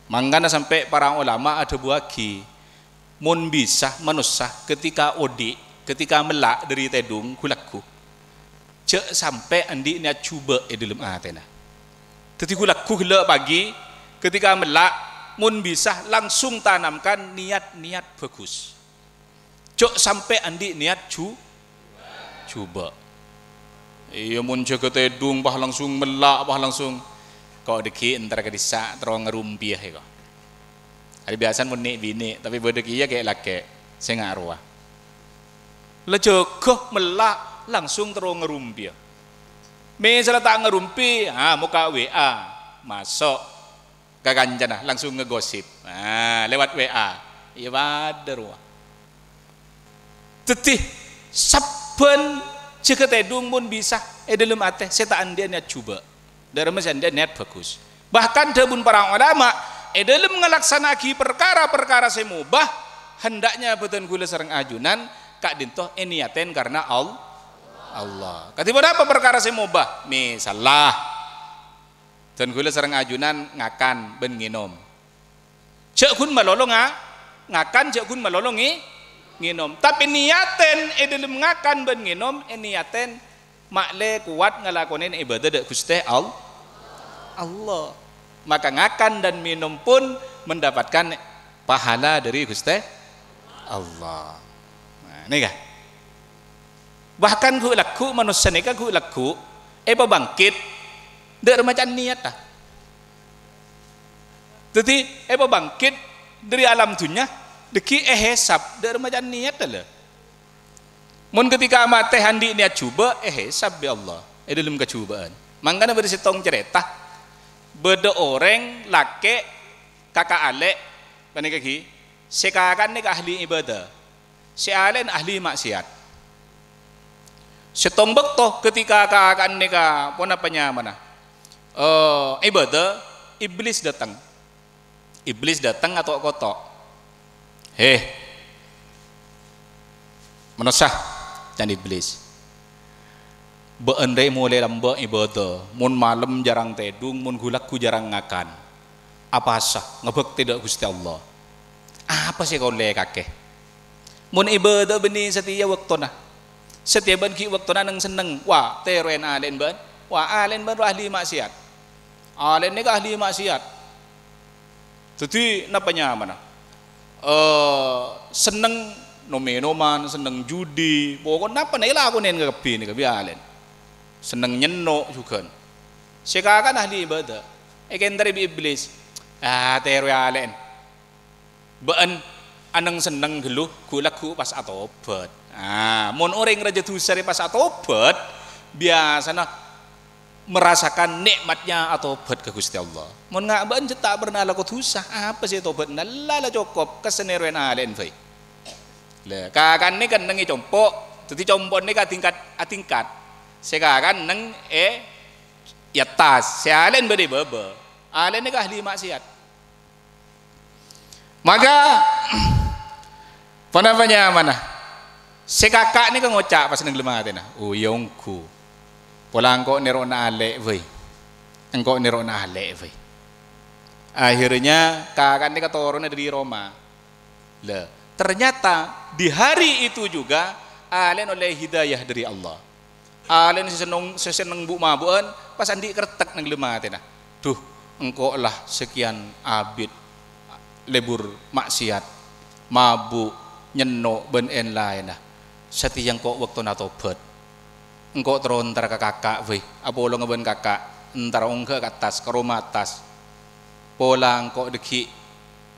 Mangkana sampè' para ulama adhâbuwâghi, mon bisa manossa ketika odi', ketika mella' dâri tèdung ghu-lagghu, jhâ' sampè' andi' niyat jhubâ' è dâlem atèna. Dhâddhi ghu-lagghu ghellâ' pagi, ketika mella', mon bisa langsung tanamkan niyat-niyat bhâghus. Jhâ' sampè' andi' niyat jhu-, jhubâ'. Iyâ, mon jâgâ tèdung, pas langsung mella', pas langsung. Ko' dhâggi' entar ka dissa', terro ngarumpiya, ko'. Arè biyasana mon nè'-binè', tapè bâdâ kèya kè'-lakè', sènga' rowa. La jâgâ mella', langsung terro ngarumpiya. Mè' sala ta' ngarumpi, ha, mokka' W A, maso' ka kancana, langsung ngagosip. Nah, lewat W A. Iyâ padâ rowa. Dhâddhi, sabbhân jâgâ tèdung mon bisa è dâlem atè sè ta' andi'â niyat jhubâ'. Dâ' remma sè andi'â niyat bhâghus. Bahkan dhâbuna para ulama, è dâlem ngalaksana'aghi parkara-parkara sè mobah, hendaknya bhâdhân ghulâ sareng ajunan ka'dinto èniyatè karna Al-, Allah. Kadhi ponapa parkara sè mobah? Misalla, bhâdhân ghulâ sareng ajunan ngakan bân ngènom. Jhâ' ghun malolo nga-, ngakan, jhâ' ghun malolo ngè-, ngènom. Tapè niyatè è dâlem ngakan bân ngènom, èniyatè ma'lè kowat ngalakonè ibâdâ dâ' Ghustè Al-, Allah. Maka ngakan dan minum pun mendapatkan pahala dari Ghustè Allah. Nah, nèka. Bahkan ghu'-lagghu' manossa nèka ghu'-lagghu' èpabângkit dâ' remma ca'na niyatta. Dhâddhi, èpabângkit dâri alam dhunnya, dhâggi' èhèsab dâ' remma ca'na niyatta, lho. Mon ketika matè andi' niyat jhubâ', èhèsab bi' Allah è dâlem kajhubâ'ân. Mangkana bâdâ sèttong carèta, bâdâ orèng lakè' kaka' alè', panèka ghi, sè kaka'na nèka ahli ibâdâ, sè alè'na ahli ma'siyat. Sèttong bâkto ketika kaka'na nèka ponapa nyamana, eh, ibâdâ, Iblis dâteng. Iblis dâteng ato'-koto'. "Hè, manossa," can Iblis. "Bâ'ân rè molè lambâ' ibâdâ, mon malem jhârâng tèdung, mon ghu'-lagghu' jhârâng ngakan. Apowasa ngabhâktè dâ' Ghustè Allah. Apa sè kaulâ èkakè? Mon ibâdâ bânnè satèya bâktona. Satèya bâ'ân ghi' bâktona neng-senneng. Wa, tèrowè alè'na bâ'ân. Wa, alè'na bâ'ân rowa ahli ma'siyat. Alè'na nèka ahli ma'siyat. Dhâddhi, napa nyamana? Eh, senneng nom-mènoman, senneng judi, pokokna napa nèka èlakonè kabbhi nèka bi' alè'na. Senneng nyenno' jhughân. Sè kaka'na ahli ibâdâ. Èkèntarè bi' Iblis. Ah, tèrowè alè'na. Bâ'ân aneng-senneng ghâllu, ghu'-lagghu' pas atobhât." Ah, mon orèng rajâ dhusa rè pas atobhât, biyasana merasakan nikmatnya atobhât ka Ghustè Allah. Mon nga' bâ'ân jhâ' ta' pernah alako dhusa, apa sè tobhât? Nalla la cokop, ka sè nèrowè alè'na bhâi. Lah, kaka'na nèka neng è compo', dhâddhi compo'na nèka atingkat-atingkat. Sè kaka'na neng è, è attas, sè alè'na bâdâ è bâbâ. Alè'na nèka ahli ma'siyat. Maka, ponapa nyamana? Sè kaka' nèka ngoca' pas neng dâlem atèna, "Oh, iyâ ongghu. Pola engko' nèro'na alè' bhâi. Engko' nèro'na alè' bhâi." Akhirnya, kaka'na nèka toronè dâri roma. Lah, ternyata di hari itu juga alè'na ollè hidayah dâri Allah. Alè'na sè senneng, sè senneng bu'-mabu'ân, pas andi' kertèk neng dâlem atèna. "Dhu, engko' la sakèyan abit lebur ma'siyat, mabu', nyenno', bân èn-laènna. Satèya engko' bâktona tobhât. Engko' terro entara ka kaka' bhâi, apolonga bân kaka', entara ongghâ ka attas, ka roma attas. Pola engko' dhâggi'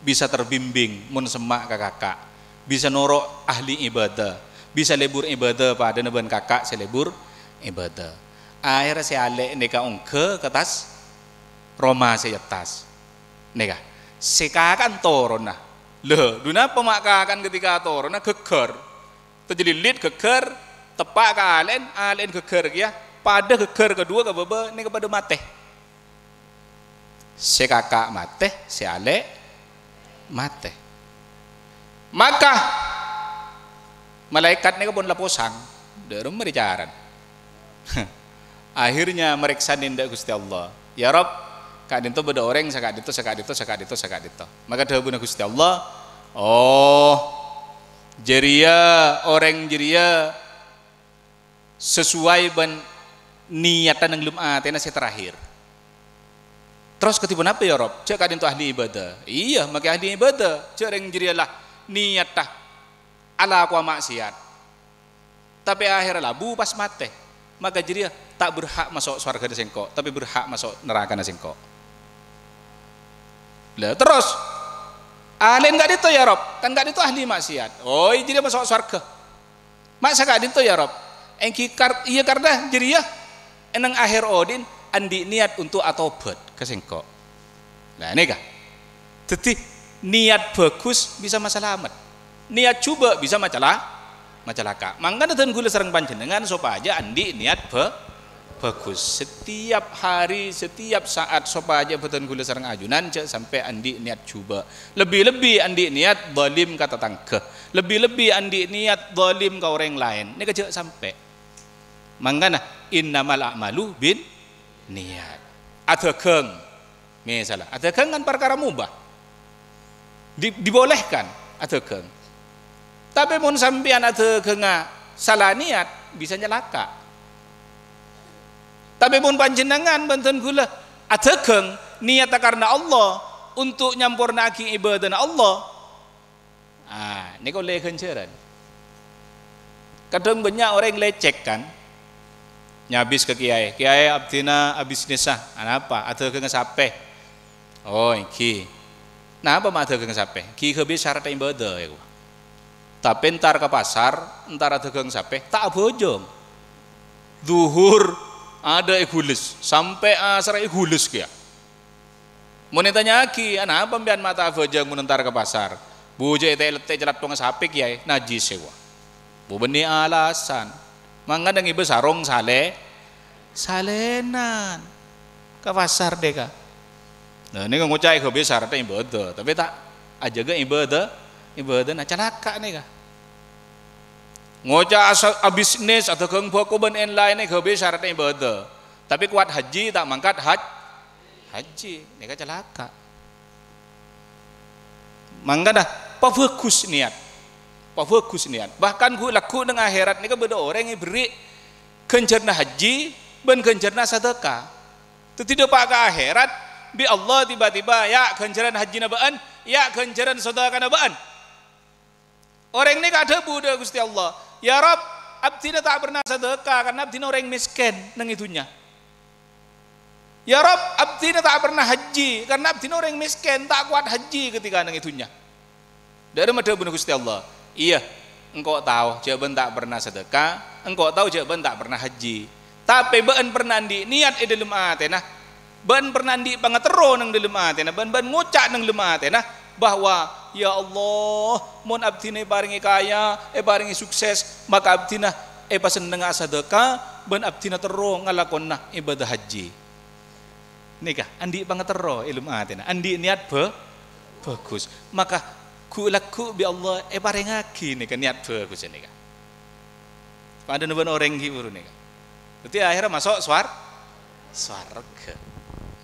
bisa terbimbing mon semma' ka kaka', bisa noro' ahli ibâdâ, bisa lebur ibâdâ padâna bân kaka' sè lebur ibâdâ." Akhèrra sè alè' nèka ongghâ ka attas, roma sè è attas. Nèka, sè kaka'na toronna. Lho, dhu napa ma' kaka'na ketika toronna ghâggâr? Tajlilit ghâggâr, teppa' ka alè'na, alè'na ghâggâr kèya, padâ ghâggâr kadhuwâ ka bâbâ nèka padâ matè. Sè kaka' matè, sè alè' matè. Maka malaèkat nèka pon la posang, dâ' remma rè carana. Akhirnya marèksanè dâ' Ghustè Allah, "Ya Rabb, ka'dinto bâdâ orèng saka'dinto, saka'dinto, saka'dinto, saka'dinto." Maka dhâbuna Ghustè Allah, "Oh, jârèya, orèng jârèya sesuai bân niyatta neng dâlem atèna sè terakhir." "Terros kadhi ponapa, ya Rabb? Jhâ' ka'dinto ahli ibâdâ." "Iyâ, makè ahli ibâdâ. Jhâ' rèng jârèya la niyatta alakowa ma'siyat. Tapè akhèrra labu pas matè. Maka jârèya ta' berhak maso' sowarghâna sèngko', tapè berhak maso' narakana sèngko'." "Lah, terros? Alè'na ka'dinto, ya Rabb? Kan ka'dinto ahli ma'siyat." "Oh, jârèya maso' sowarghâ." "Ma' saka'dinto, ya Rabb?" "Èngghi kar-, iyâ karna jârèya è neng akhèr odi'na andi' niyat untuk atobhât ka sèngko'." Nah, nèka. Dhâddhi, niyat bhâghus bisa masalamet. Niyat jhubâ' bisa macala-, macalaka'. Mangkana dân kaulâ sareng panjhennengngan sopajâ andi' niyat bhâ-, bhâghus. Setiap hari, setiap saat sopajâ bhâdhân kaulâ sareng ajunan jhâ' sampè' andi' niyat jhubâ'. Lebbi-lebbi andi' niyat dhalim ka tatangghâ. Lebbi-lebbi andi' niyat dhalim ka orèng laèn. Nèka jhâ' sampè'. Mangkana, "Innamal a'malu bin niyat." Adhâghâng. Misal, adhâghâng kan parkara mubah. Di-, dibolehkan adhâghâng. Tapè mon sampèyan adhâghângnga sala niyat, bisa nyalaka'. Tapè mon panjhennengngan bân dhân ghulâ adhâghâng niyatta karna Allah, untuk nyampornaaghi ibâdâna Allah, ah, nèko ollè ghânjhârân. Kadhâng bânnya' orèng lècèk, kan? Nyabis ka kèyaè, "Kèyaè, abdhina abisnissa." "Anapa?" "Adhâghângnga sapè." "Oh, èngghi." "Napa ma' adhâghângnga sapè?" "Ghi' ghâbây sarat ibâdâ," èkowa. "Tapè entar ka pasar, entar adhâghâng sapè, ta' abhâjâng. Dhuhur, adâ' èghulus, sampè' asar èghulus kèya." Mon ètanya'aghi, "Anapa sampèyan ma' ta' abhâjâng mon entar ka pasar?" "Bu, jhâ' ètè'-lettè' calatthongnga sapè kèyaè, najjhis," èkowa. Bu, bânnè alasan. Mangkana ngibâ sarong salè-, salènan ka pasar dhika. Nah, nèko ngoca' èghâbây sarat ibâdâ, tapè ta' ajâgâ ibâdâ, ibâdâna, calaka' nèka. Ngoca' asa-, abisnis, adhâghâng bhâko bân èn-laènna èghâbây sarat ibâdâ, tapè kowat hajji ta' mangkat haj-, hajji, nèka calaka'. Mangkana, pabhâghus niyat. Pabhâghus niyat. Bahkan ghu'-, lagghu' neng akhèrat nèka bâdâ orèng èberri' ghânjhârânna hajji bân ghânjhârânna sadâka. Dhâddhi dâpa' ka akhèrat, bi' Allah tiba-tiba, "Ya', ghânjhârân hajjina bâ'ân, ya', ghânjhârân sadâkana bâ'ân." Orèng nèka adhâbu dâ' Ghustè Allah, "Ya Rabb, abdhina ta' pernah sadâka karna abdhina orèng mèskèn neng è dhunnya. Ya Rabb, abdhina ta' pernah hajji karna abdhina orèng mèskèn, ta' kowat hajji ketika neng è dhunnya." Dâ'remma dhâbuna Ghustè Allah, "Iyâ, engko' tao jhâ' bâ'ân ta' pernah sadâka, engko' tao jhâ' bâ'ân ta' pernah hajji. Tapè bâ'ân pernah andi' niyat è dhâlem atèna, bâ'ân pernah andi' pangaterro neng dhâlem atèna, bân bâ'ân ngoca' neng dhâlem atèna bahwa, 'Ya Allah, mon abdhina èparèngè kaya, èparèngè sukses, maka abdhina èpasennengnga sadâka, bân abdhina terro ngalakona ibâdâ hajji.'" Nèka, andi' pangaterro è dhâlem atèna, andi' niyat bhâ-, bhâghus. Maka, ghu'-, lagghu' bi' Allah èparèngaghi nèka niyat bhâghus nèka. Padâna bân orèng ghi' buru nèka. Dhâddhi, akhèrra maso' sowar-, sowarghâ.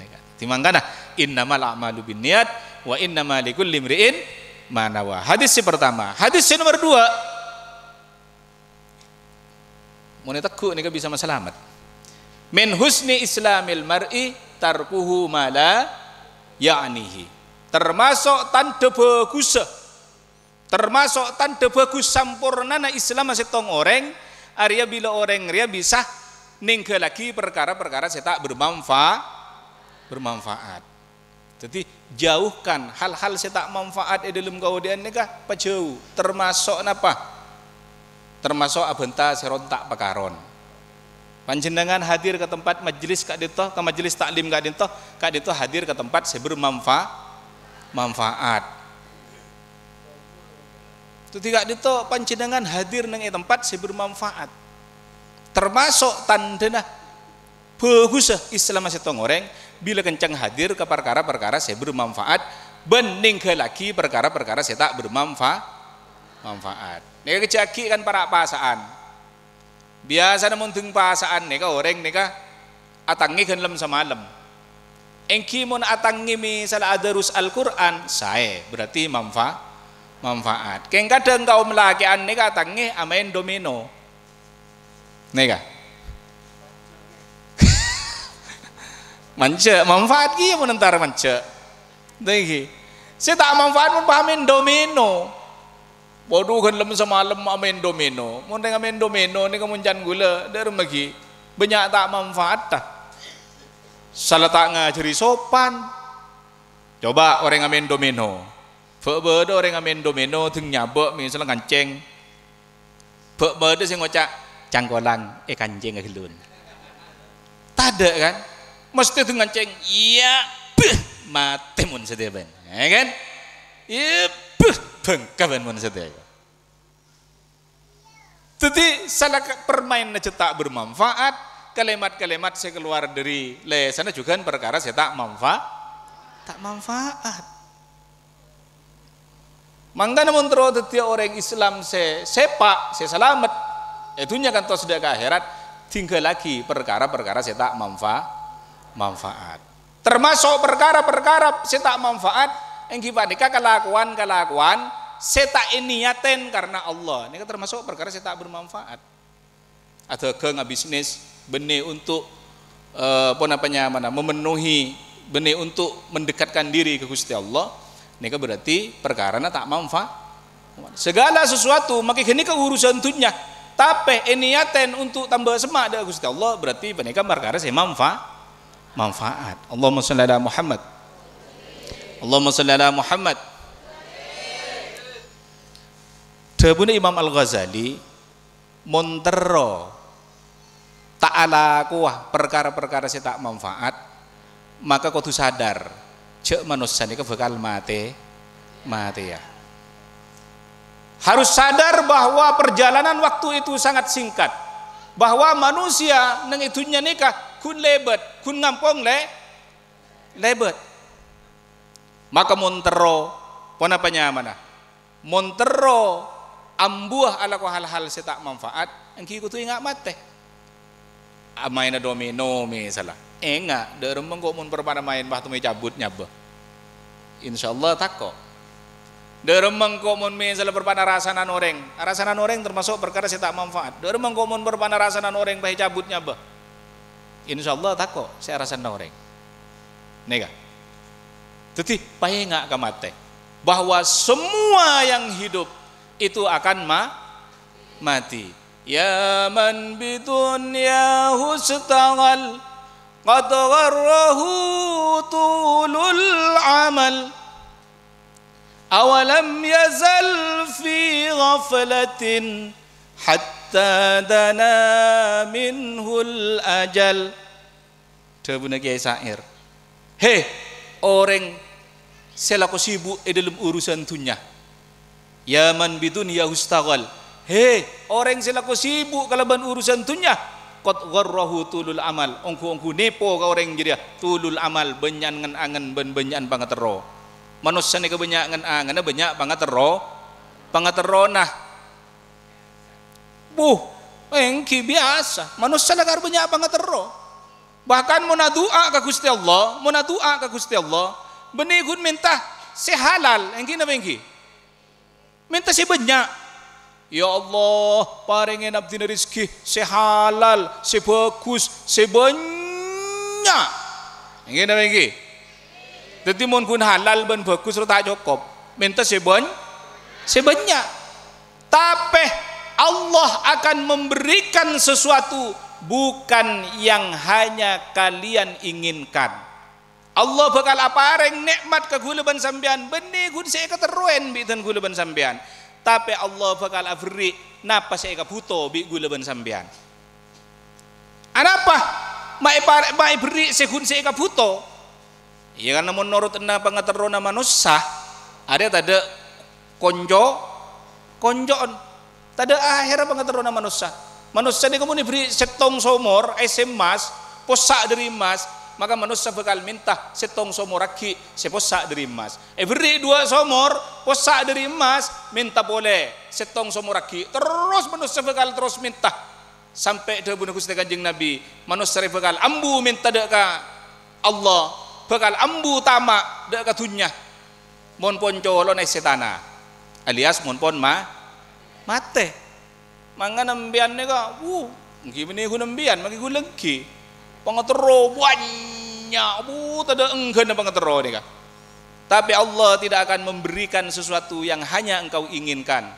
Nèka. Dhâddhi mangkana, "Innamal a'malu binniyat, wa innama likulli imri'in ma nawa." Hadis sè pertama. Hadis sè nomor dua. Mon ètegghu' nèka bisa masalamet. "Min husni islamil mar'i tarkuhu ma la ya'nihi." Termaso' tandhâ bhâghussa, termaso' tandhâ bhâghus sampornana Islamma sèttong orèng, arèya bilâ orèng rèya bisa nèngghâllaghi parkara-parkara sè ta' bermanfa-, bermanfaat. Dhâddhi, jauhkan hal-hal sè ta' manfaat è dhâlem kaodi'ân nèka, pajâu. Termaso' napa? Termaso' abhânta sè ronta' pakaron. Panjhennengngan hadir ka tempat majelis ka'dinto, ka majelis taklim ka'dinto, ka'dinto hadir ka tempat sè bermanfa-, manfaat. Dhâddhi, ka'dinto panjhennengngan hadir neng è tempat sè bermanfaat. Termaso' tandhâna bhâghussa Islamma sèttong orèng bilâ kencèng hadir ka parkara-parkara sè bermanfaat bân nèngghâllaghi parkara-parkara sè ta' bermanfa-, manfaat. Nèka kèjhâ' aghi' kan para' pasa'an. Biyasana mon dhâng pasa'an nèka orèng nèka atangngè ghân lem-samalem. Èngghi mon atangngè misal adarus Al-Qur'an, saè, berarti manfa-, manfaat. Kèng kadhâng kaum lakè'an nèka atangngè amaèn domino. Nèka. Manjâ', manfaat kèya mon entar manjâ'. Nèka. Sè ta' manfaat mon pamaèn domino. Waduh, ghân lem-samalem amaèn domino. Mon rèng amaèn domino nèka mon can ghulâ, dâ'remma ghi' bânnya' ta' manfaatta. Sala ta' ngajhâri sopan. Coba orèng amaèn domino. Bâ' bâdâ orèng amaèn domino, dhâng nyabâ' misal ngancèng. Bâ' bâdâ sè ngoca', "Cangkolang èkancènga ghâllu." Tadâ', kan? Mesthè dhâng ngancèng, "Iyâ, beuh, matè mon satèya bân." Ya, kan? "Iyâ, beuh, bângka bân mon satèya." Dhâddhi, sala ka-, permainanna jhâ' ta' bermanfaat, kalimat-kalimat sè kalowar dâri lèsanna jhughân parkara sè ta' manfa-, ta' manfaat. Mangkana mon terro dhâddhiyâ orèng Islam sè sèpa', sè salamet, è dhunnya kantos dâ' ka akhèrat, dhingghâllaghi parkara-parkara sè ta' manfa-, manfaat. Termaso' parkara-parkara sè ta' manfaat, èngghi panèka kalakowan-kalakowan sè ta' èniyatèn karna Allah. Nèka termaso' parkara sè ta' bermanfaat. Adhâghâng, abisnis, bânnè untuk eh, ponapa nyamana, memenuhi bânnè untuk mendekatkan diri ka Ghustè Allah, nèka berarti parkarana ta' manfa-, segala sesuatu makè ghânèka urusan dhunnya, tapè èniyatèn untuk tamba semma' dâ' Ghustè Allah, berarti panèka parkara sè manfa-, manfaat. Allahumma shalli ala Muhammad. Allahumma shalli ala Muhammad. Dhâbuna Imam Al-Ghazali, "Mon terro ta' alakowa parkara-parkara sè ta' manfaat, maka kodhu sadar jhâ' manossa nèka bhâkal matè-, matèya." Harus sadar bahwa perjalanan waktu itu sangat singkat, bahwa manusia neng è dhunnya nèka ghun lèbât, ghun ngampong lè-, lèbât. Maka mon terro, ponapa nyamana? Mon terro ambuwâ alako hal-hal sè ta' manfaat, èngghi kodhu enga' matè. Amaèna domino, misalla. Enga', dâ' remma engko' mon parpa'na maèn, bâh, temmo ècabut nyabâ. Insyaallah tako'. Dâ' remma engko' mon misalla parpa'na arasanan orèng. Arasanan orèng termasuk parkara sè ta' manfaat. Dâ' remma engko' mon parpa'na arasanan orèng, bâh, ècabut nyabâ. Insyaallah tako' sè arasanna orèng. Nèka. Dhâddhi, paènga' ka matè, bahwa semua yang hidup itu akan ma-, mati. Ya man bidunyahu istaghal, qad gharrahu tulul amal. Awalam yazal fi ghaflatin hatta dana minhul ajal. Dhâbuna Kèyaè Syair, "He, orèng sè lako sibuk è dhâlem urusan dhunnya. Ya man bidunyahu istaghal. He, orèng sè lako sibuk kalabân urusan dhunnya. Qad gharrahu tulul amal. Ongghu-ongghu nèpo ka orèng jârèya tulul amal, bânnya'an ngen-angen bân bânnya'an pangaterro." Manossa nèka bânnya' ngen-angenna, bânnya' pangaterro-, pangaterrona. Buh, èngghi biyasa, manossa lakar bânnya' pangaterro. Bahkan mon adu'a ka Ghustè Allah, mon adu'a ka Ghustè Allah, bânnè ghun mènta sè halal, èngghi napa èngghi? Mènta sè bânnya'. "Ya Allah, parèngè abdhina rejhekkè sè halal, sè bhâghus, sè bânnya'." Èngghi napa èngghi? Dhâddhi, mon ghun halal bân bhâghus ro ta' cokop. Mènta sè bân-, sè bânnya'. Tapè Allah akan memberikan sesuatu bukan yang hanya kalian inginkan. Allah bhâkal aparèng nè'mat ka ghulâ bân sampèyan, bânnè ghun sè èkaterrowèn bi' dân ghulâ bân sampèyan. Tapè Allah bhâkal aberri' napa sè èkabhuto bi' ghulâ bân sampèyan. Anapa ma' èpar-, ma' èberri' sè ghun sè èkabhuto? Iyâ, karna mon norotanna pangaterrona manossa, arèya tadâ' konco-, konco'en. Tadâ' ahèrra pangaterrona manossa. Manossa nèko mon èberri' sèttong somor, èssè emmas, possa' dhâri emmas, maka manossa bhâkal mènta sèttong somor aghi' sè possa' dhâri emmas. Èberri' duwâ' somor, possa' dhâri emmas, mènta polè sèttong somor aghi'. Terros manossa bhâkal terros mènta. Sampè' dhâbuna Ghustè Kanjeng Nabi, manossa rè bhâkal ambu mènta dâ' ka Allah, bhâkal ambu tama' dâ' ka dhunnya, mon pon colona èssètana, alias mon pon ma-, matè. Mangkana empèyan nèka, wuh, èngghi bânnè ghun empèyan, makè ghun lèngghi. Pangaterro bânnya', wuh, tadâ' èngghâna pangaterro nèka. Tapè Allah tidak akan memberikan sesuatu yang hanya engkau inginkan.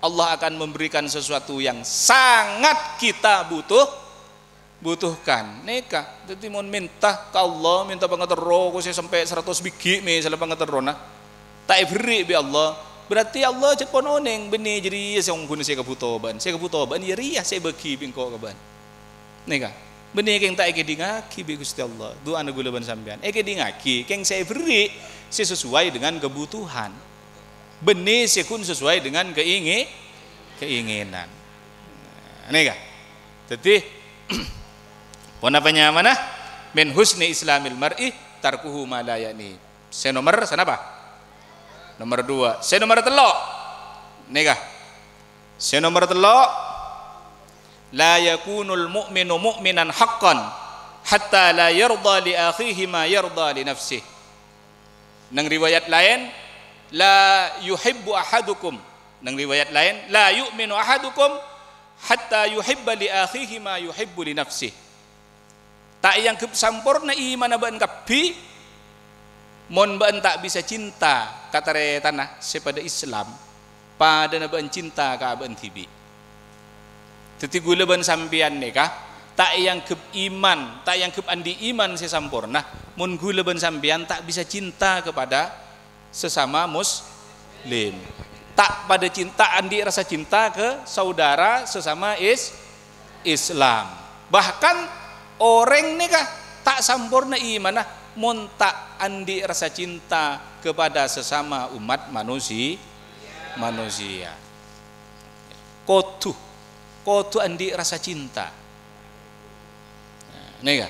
Allah akan memberikan sesuatu yang sangat kita butuh-, butuhkan. Nèka, dhâddhi mon mènta ka Allah, mènta pangaterro, kosè sampè' saratos bighi' mèsalla pangaterrona, ta' èberri' bi' Allah, berarti Allah jhâ' pon onèng bânnè jârèya sè ongghuna sè èkabhuto bâ'na, sè èkabhuto bâ'na jârèya sè èbâghi bi' engko' ka bâ'na. Nèka, bânnè kèng ta' èkèdingngaghi bi' Ghustè Allah, du'ana ghulâ bân sampèyan. Èkèdingngaghi kèng sè èberri' sè sesuai dengan kebutuhan. Bânnè sè ghun sesuai dengan keingi-, keinginan. Nah, nèka. Dhâddhi, ponapa nyamana? "Min husni islamil mar'i tarkuhu ma la ya'ni." Sè nomer sanapa? Nomer dua. Sè nomer tello'. Nèka. Sè nomer tello', "La yakunul mu'minu mu'minan haqqan hatta la yarda li akhihi ma yarda li nafsih." Neng riwayat laèn, "La yuhibbu ahadukum." Neng riwayat laèn, "La yu'minu ahadukum hatta yuhibba li akhihi ma yuhibbu li nafsih." Ta' èangghep samporna imanna bâ'ân kabbhi, mon bâ'ân ta' bisa cinta ka tarètanna sè padâ Islam, padâna bâ'ân cinta ka abâ'ân dhibi'. Dhâddhi, ghulâ bân sampèyan nèka ta' èangghep iman, ta' èangghep andi' iman sè samporna, mon ghulâ bân sampèyan ta' bisa cinta kepada sesama muslim. Ta' padâ cinta, andi' rasa cinta ke saudara sesama is-, Islam. Bahkan orèng nèka ta' samporna imanna mon ta' andi' rasa cinta kepada sesama umat manusi-, manusia. Kodhu, kodhu andi' rasa cinta. Nah, nèka.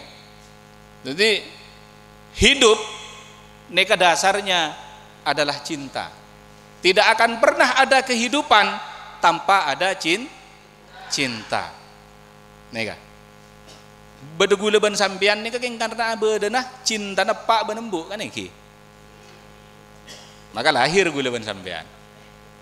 Jadi, hidup nèka dasarnya adalah cinta. Tidak akan pernah ada kehidupan tanpa ada cin-, cinta. Nèka. Bâdâ ghulâ bân sampèyan nèka kèng karna abâdâna cintana eppa' bân embu', kan ènggi? Maka lahir ghulâ bân sampèyan.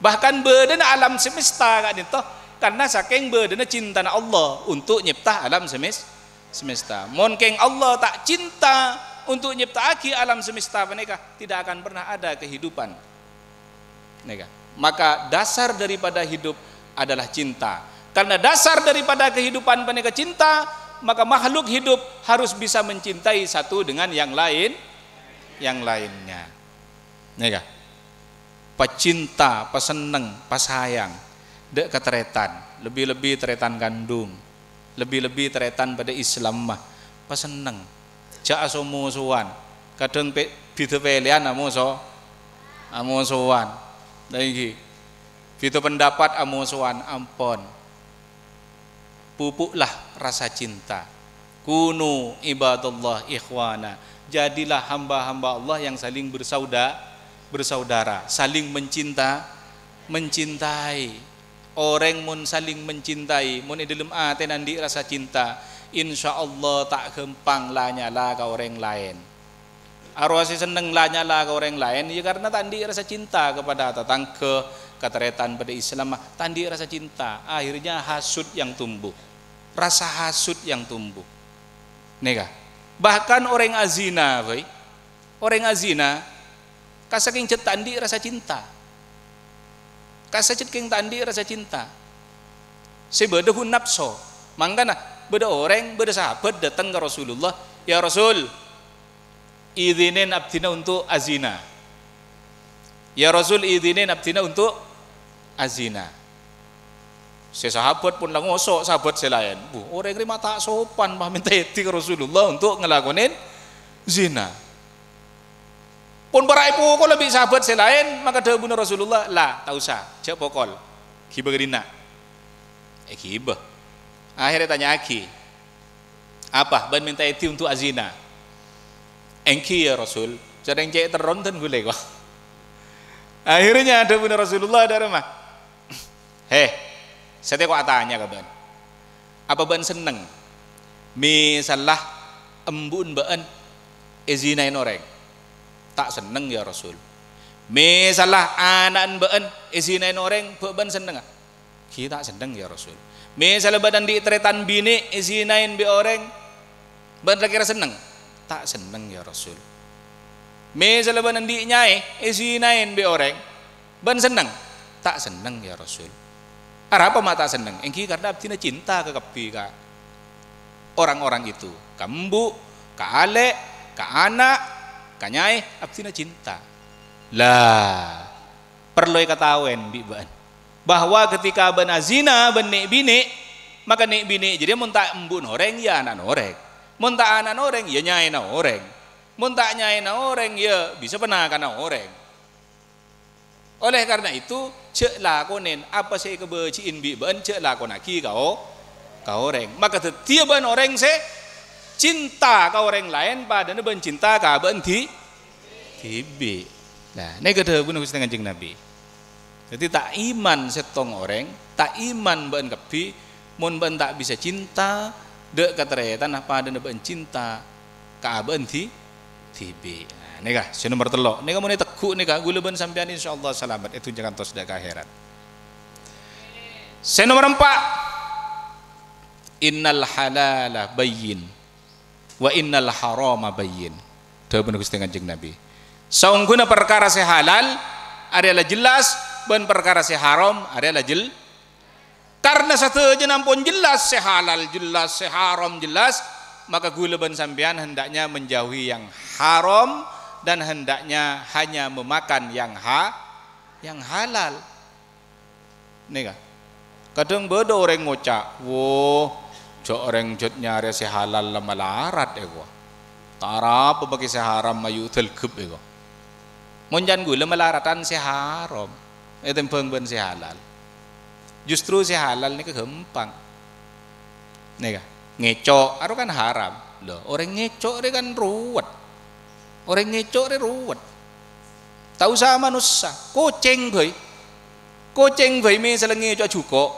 Bahkan bâdâna alam semesta ka'dinto, karna sakèng bâdâna cintana Allah untuk nyèpta alam semes-, semesta. Mon kèng Allah ta' cinta untuk nyèpta'aghi alam semesta panèka, tidak akan pernah ada kehidupan. Nèka. Maka dasar daripada hidup adalah cinta. Karena dasar daripada kehidupan panèka cinta, maka makhluk hidup harus bisa mencintai satu dengan yang lain, yang lainnya. Nèka. Pacinta, pasenneng, pasayang dâ' ka tarètan, lebbi-lebbi tarètan kandung, lebbi-lebbi tarètan padâ Islamma, pasenneng. Jhâ' aso-mosowan, kadhâng pè-, bhidhâ pèlèyan amoso-, amosowan. Nah, ènggi. Bhidhâ pendapat amosowan, ampon. Pupu'lah rasa cinta. Kunu ibadallah ikhwana. Jadilah hamba-hamba Allah yang saling bersauda-, bersaudara, saling mencinta-, mencintai. Orèng mon saling mencintai, mon è dâlem atèna andi' rasa cinta, insyaallah ta' ghâmpang la-nyala ka orèng laèn. Arowa sè senneng la-nyala ka orèng laèn, ya karna ta' andi' rasa cinta kepada tatangghâ, ka tarètan padâ Islam, ta' andi' rasa cinta. Akhirnya hasud yang tumbuh. Rasa hasud yang tumbuh. Nèka. Bahkan orèng azina, bhâi. Orèng azina, kasakèng jhât ta' andi' rasa cinta. Kasajhât kèng ta' andi' rasa cinta. Sè bâdâ ghun napso. Mangkana, bâdâ orèng, bâdâ sahabat dâteng ka Rasulullah, "Ya Rasul, idhinin abdhina untuk azina. Ya Rasul, idhinin abdhina untuk azina." Sè sahabat pon la ngoso' sahabat sè laèn. Bu, orèng rèya ma' ta' sopan, ma' mènta idhin ka Rasulullah untuk ngalakonè zina. Pon para' èpokola bi' sahabat sè laèn, maka dhâbuna Rasulullah, "La, ta' osa, jhâ' pokol. Ghibâ ka dinna'." Èghibâ. Akhèrra ètanya'aghi, "Apa, bâ'na mènta idhin untuk azina?" "Èngghi, ya Rasul, sareng cè' terron dân ghulâ, kok." Akhirnya dhâbuna Rasulullah dâ' remma, "He, satèya kok atanya ka bâ'na. Apa bâ'na senneng mè' sala embu'en bâ'en èzinaè orèng?" "Ta' senneng, ya Rasul." "Mè' sala ana'en bâ'en èzinaè orèng, bâ-, bâ'en sennengnga?" "Ghi ta' senneng, ya Rasul." "Mè' sala bâ'en andi' tarètan binè' èzinaè bi' orèng, bâ'en ra-kèra senneng?" "Ta' senneng, ya Rasul." "Mè' sala bâ'en andi' nyaè èzinaè bi' orèng, bâ'en senneng?" "Ta' senneng, ya Rasul." "Arapa ma' ta' senneng?" "Èngghi karna abdhina cinta ka kabbhi ka orang-orang itu, ka embu', ka alè', ka ana', ka nyaè, abdhina cinta." La, parlo èkataowè bi' bâ'en bahwa ketika bâ'en azina bân nè'-binè', maka nè'-binè' jârèya mon ta' embu'na orèng, ya ana'na orèng. Mon ta' ana'na orèng, ya nyaèna orèng. Mon ta' nyaèna orèng, ya bisa ponakanna orèng. Oleh karena itu, jhâ' lakonè apa sè èkabâji'in bi' bâ'en, jhâ' lakonaghi ka o-, ka orèng. Maka dhâddhiyâ bâ'en orèng sè cinta ka orèng laèn, padâna bâ'en cinta ka bâ'en dhi-, dhibi'. Nah, nèka dhâbuna Ghustè Kanjeng Nabi. Dhâddhi, ta' iman sèttong orèng, ta' iman bâ'en kabbhi, mon bâ'en ta' bisa cinta dâ' ka tarètanna padâna bâ'en cinta ka abâ'en dhi-, dhibi'. Nah, nèka sè nomer tello'. Nèka mon ètegghu' nèka, ghulâ bân sampèyan insyaallah salamet è dhunnya kantos dâ' ka akhèrat. Sè nomer empa', "Innal halala bayyin." "Wa innal harama bayyin." Dhâbuna Ghustè Kanjeng Nabi, "Saongghuna parkara sè halal arèya la jelas, bân parkara sè haram arèya la jel-, karna sadhâjâna ampon jelas, sè halal jelas, sè haram jelas, maka ghulâ bân sampèyan hendaknya menjauhi yang haram dan hendaknya hanya memakan yang ha-, yang halal." Nèka. Kadhâng bâdâ orèng ngoca', "Wo, jhâ' orèng jhât nyarè sè halal la malarat èko. Ta' arapa makè sè haram mayu dâlghep èko." Mon can ghulâ malaradhân sè haram ètèmbhâng bân sè halal. Justru sè halal nèka ghâmpang. Nèka, ngèco' aro kan haram. Lho, orèng ngèco' rè kan ruwet. Orèng ngèco' rè ruwet. Ta' osa manossa, kocèng bhâi. Kocèng bhâi mè' sè la ngèco'a jhuko'.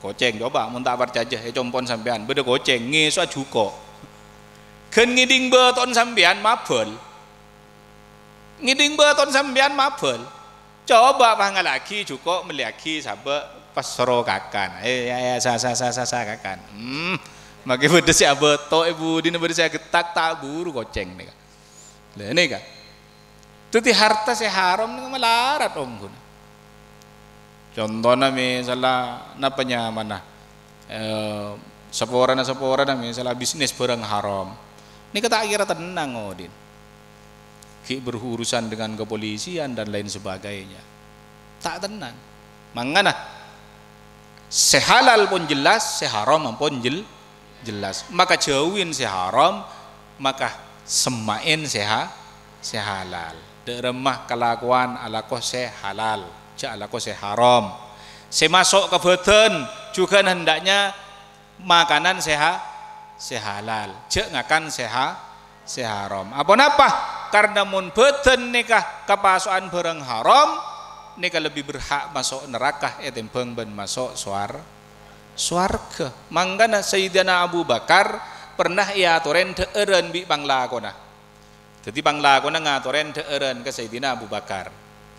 Kocèng, coba mon ta' parcajâ, è compo'na sampèyan, bâdâ kocèng ngèco'a jhuko'. Ghân ngèdhing bâto'na sampèyan mabâl. Ngèdhing bâto'na sampèyan mabâl. Coba pangallaghi jhuko' mellèyaghi sabâ' pas soro kakan. Eh, ya, ya, sa, sa, sa, sa, sa, kakan. Hmm, makè bâdâ sè abâto' è budina, bâdâ sè agettak, ta' buru kocèng nèka. Lha nèka. Dhâddhi harta sè haram nèka malarat ongghuna. Contona mè' sala napa nyamana? Eh, saporana-saporana mè' sala bisnis bhârâng haram. Nèka ta' kèra tennang odhi'na. Ghi' berurusan dengan kepolisian dan lain sebagainya. Ta' tennang. Mangkana, sè halal pon jelas, sè haram ampon jel-, jelas. Maka jhâuwin sè haram, maka semma'èn sè ha-, sè halal. Dâ' remma kalakowan alako sè halal, jhâ' alako sè haram. Sè maso' ka bhâdhân jhughân hendaknya makanan sè ha-, sè halal, jhâ' ngakan sè ha-, sè haram. Aponapa? Karna mon bhâdhân nèka kapaso'an bhârâng haram, nèka lebbi berhak maso' naraka ètèmbhâng bân maso' sowar-, sowarghâ. Mangkana Sayyidina Abu Bakar pernah èatorè dhâ'ârân bi' panglakona. Dhâddhi panglakona ngatorè dhâ'ârân ka Sayyidina Abu Bakar,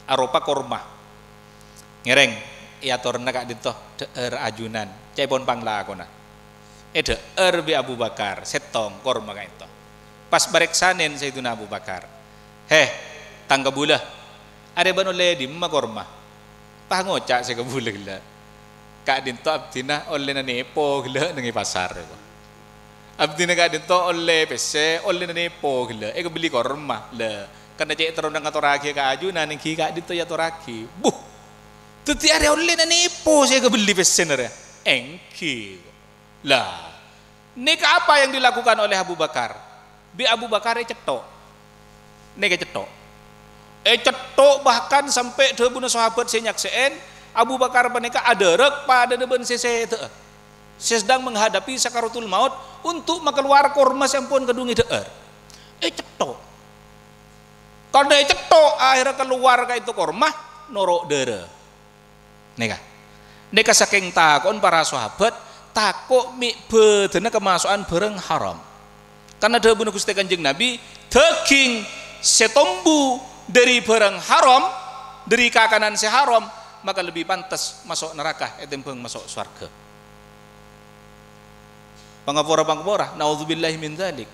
aropa korma. Ngèrèng, èatorana ka'dinto dhâ'âr ajunan, ca'èpon panglakona. Èdhâ'âr bi' Abu Bakar, sèttong korma ka'dinto. Pas marèksanè Sayyidina Abu Bakar, "Hè, tang kabulâ, arè bâ'na ollè dimma korma?" Pas ngoca' sè kabulâ ghellâ', "Ka'dinto abdhina ollèna nèpo ghellâ' neng è pasar." Abdhina ka'dinto ollè pèssè, ollèna nèpo ghellâ', èkabelli korma. Lha, karna cè' terrona ngatorraghiyâ ka ajunan, èngghi ka'dinto èatorraghi. Buh! Dhâddhi arè ollèna nèpo sè èkabelli pèssèna rèya? Èngghi. Lah, nèka apa yang dilakukan oleh Abu Bakar? Bi' Abu Bakar ècetto'. Nèka cetto'. Ècetto' bahkan sampè' dhâbuna sahabat sè nyaksè'è, Abu Bakar panèka adârâk padâna bân sè sèdhâ'â, sè sedang menghadapi sakaratul maut untuk makalowar korma sè ampon kadhung èdhâ'âr. Ècetto'. Karna ècetto', akhèrra kalowar ka'dinto korma, noro' dârâ. Nèka. Nèka sakèng tako'na para sahabat, tako' mè' bâdâna kamaso'an bhârâng haram. Karna dhâbuna Ghustè Kanjeng Nabi, "Dhâghing sè tombu dhâri bhârâng haram, dhâri kakanan sè haram, maka lebbi pantes maso' naraka ètèmbhâng maso' sowarghâ." Pangapora-pangapora, naudzubillahi min dzalik.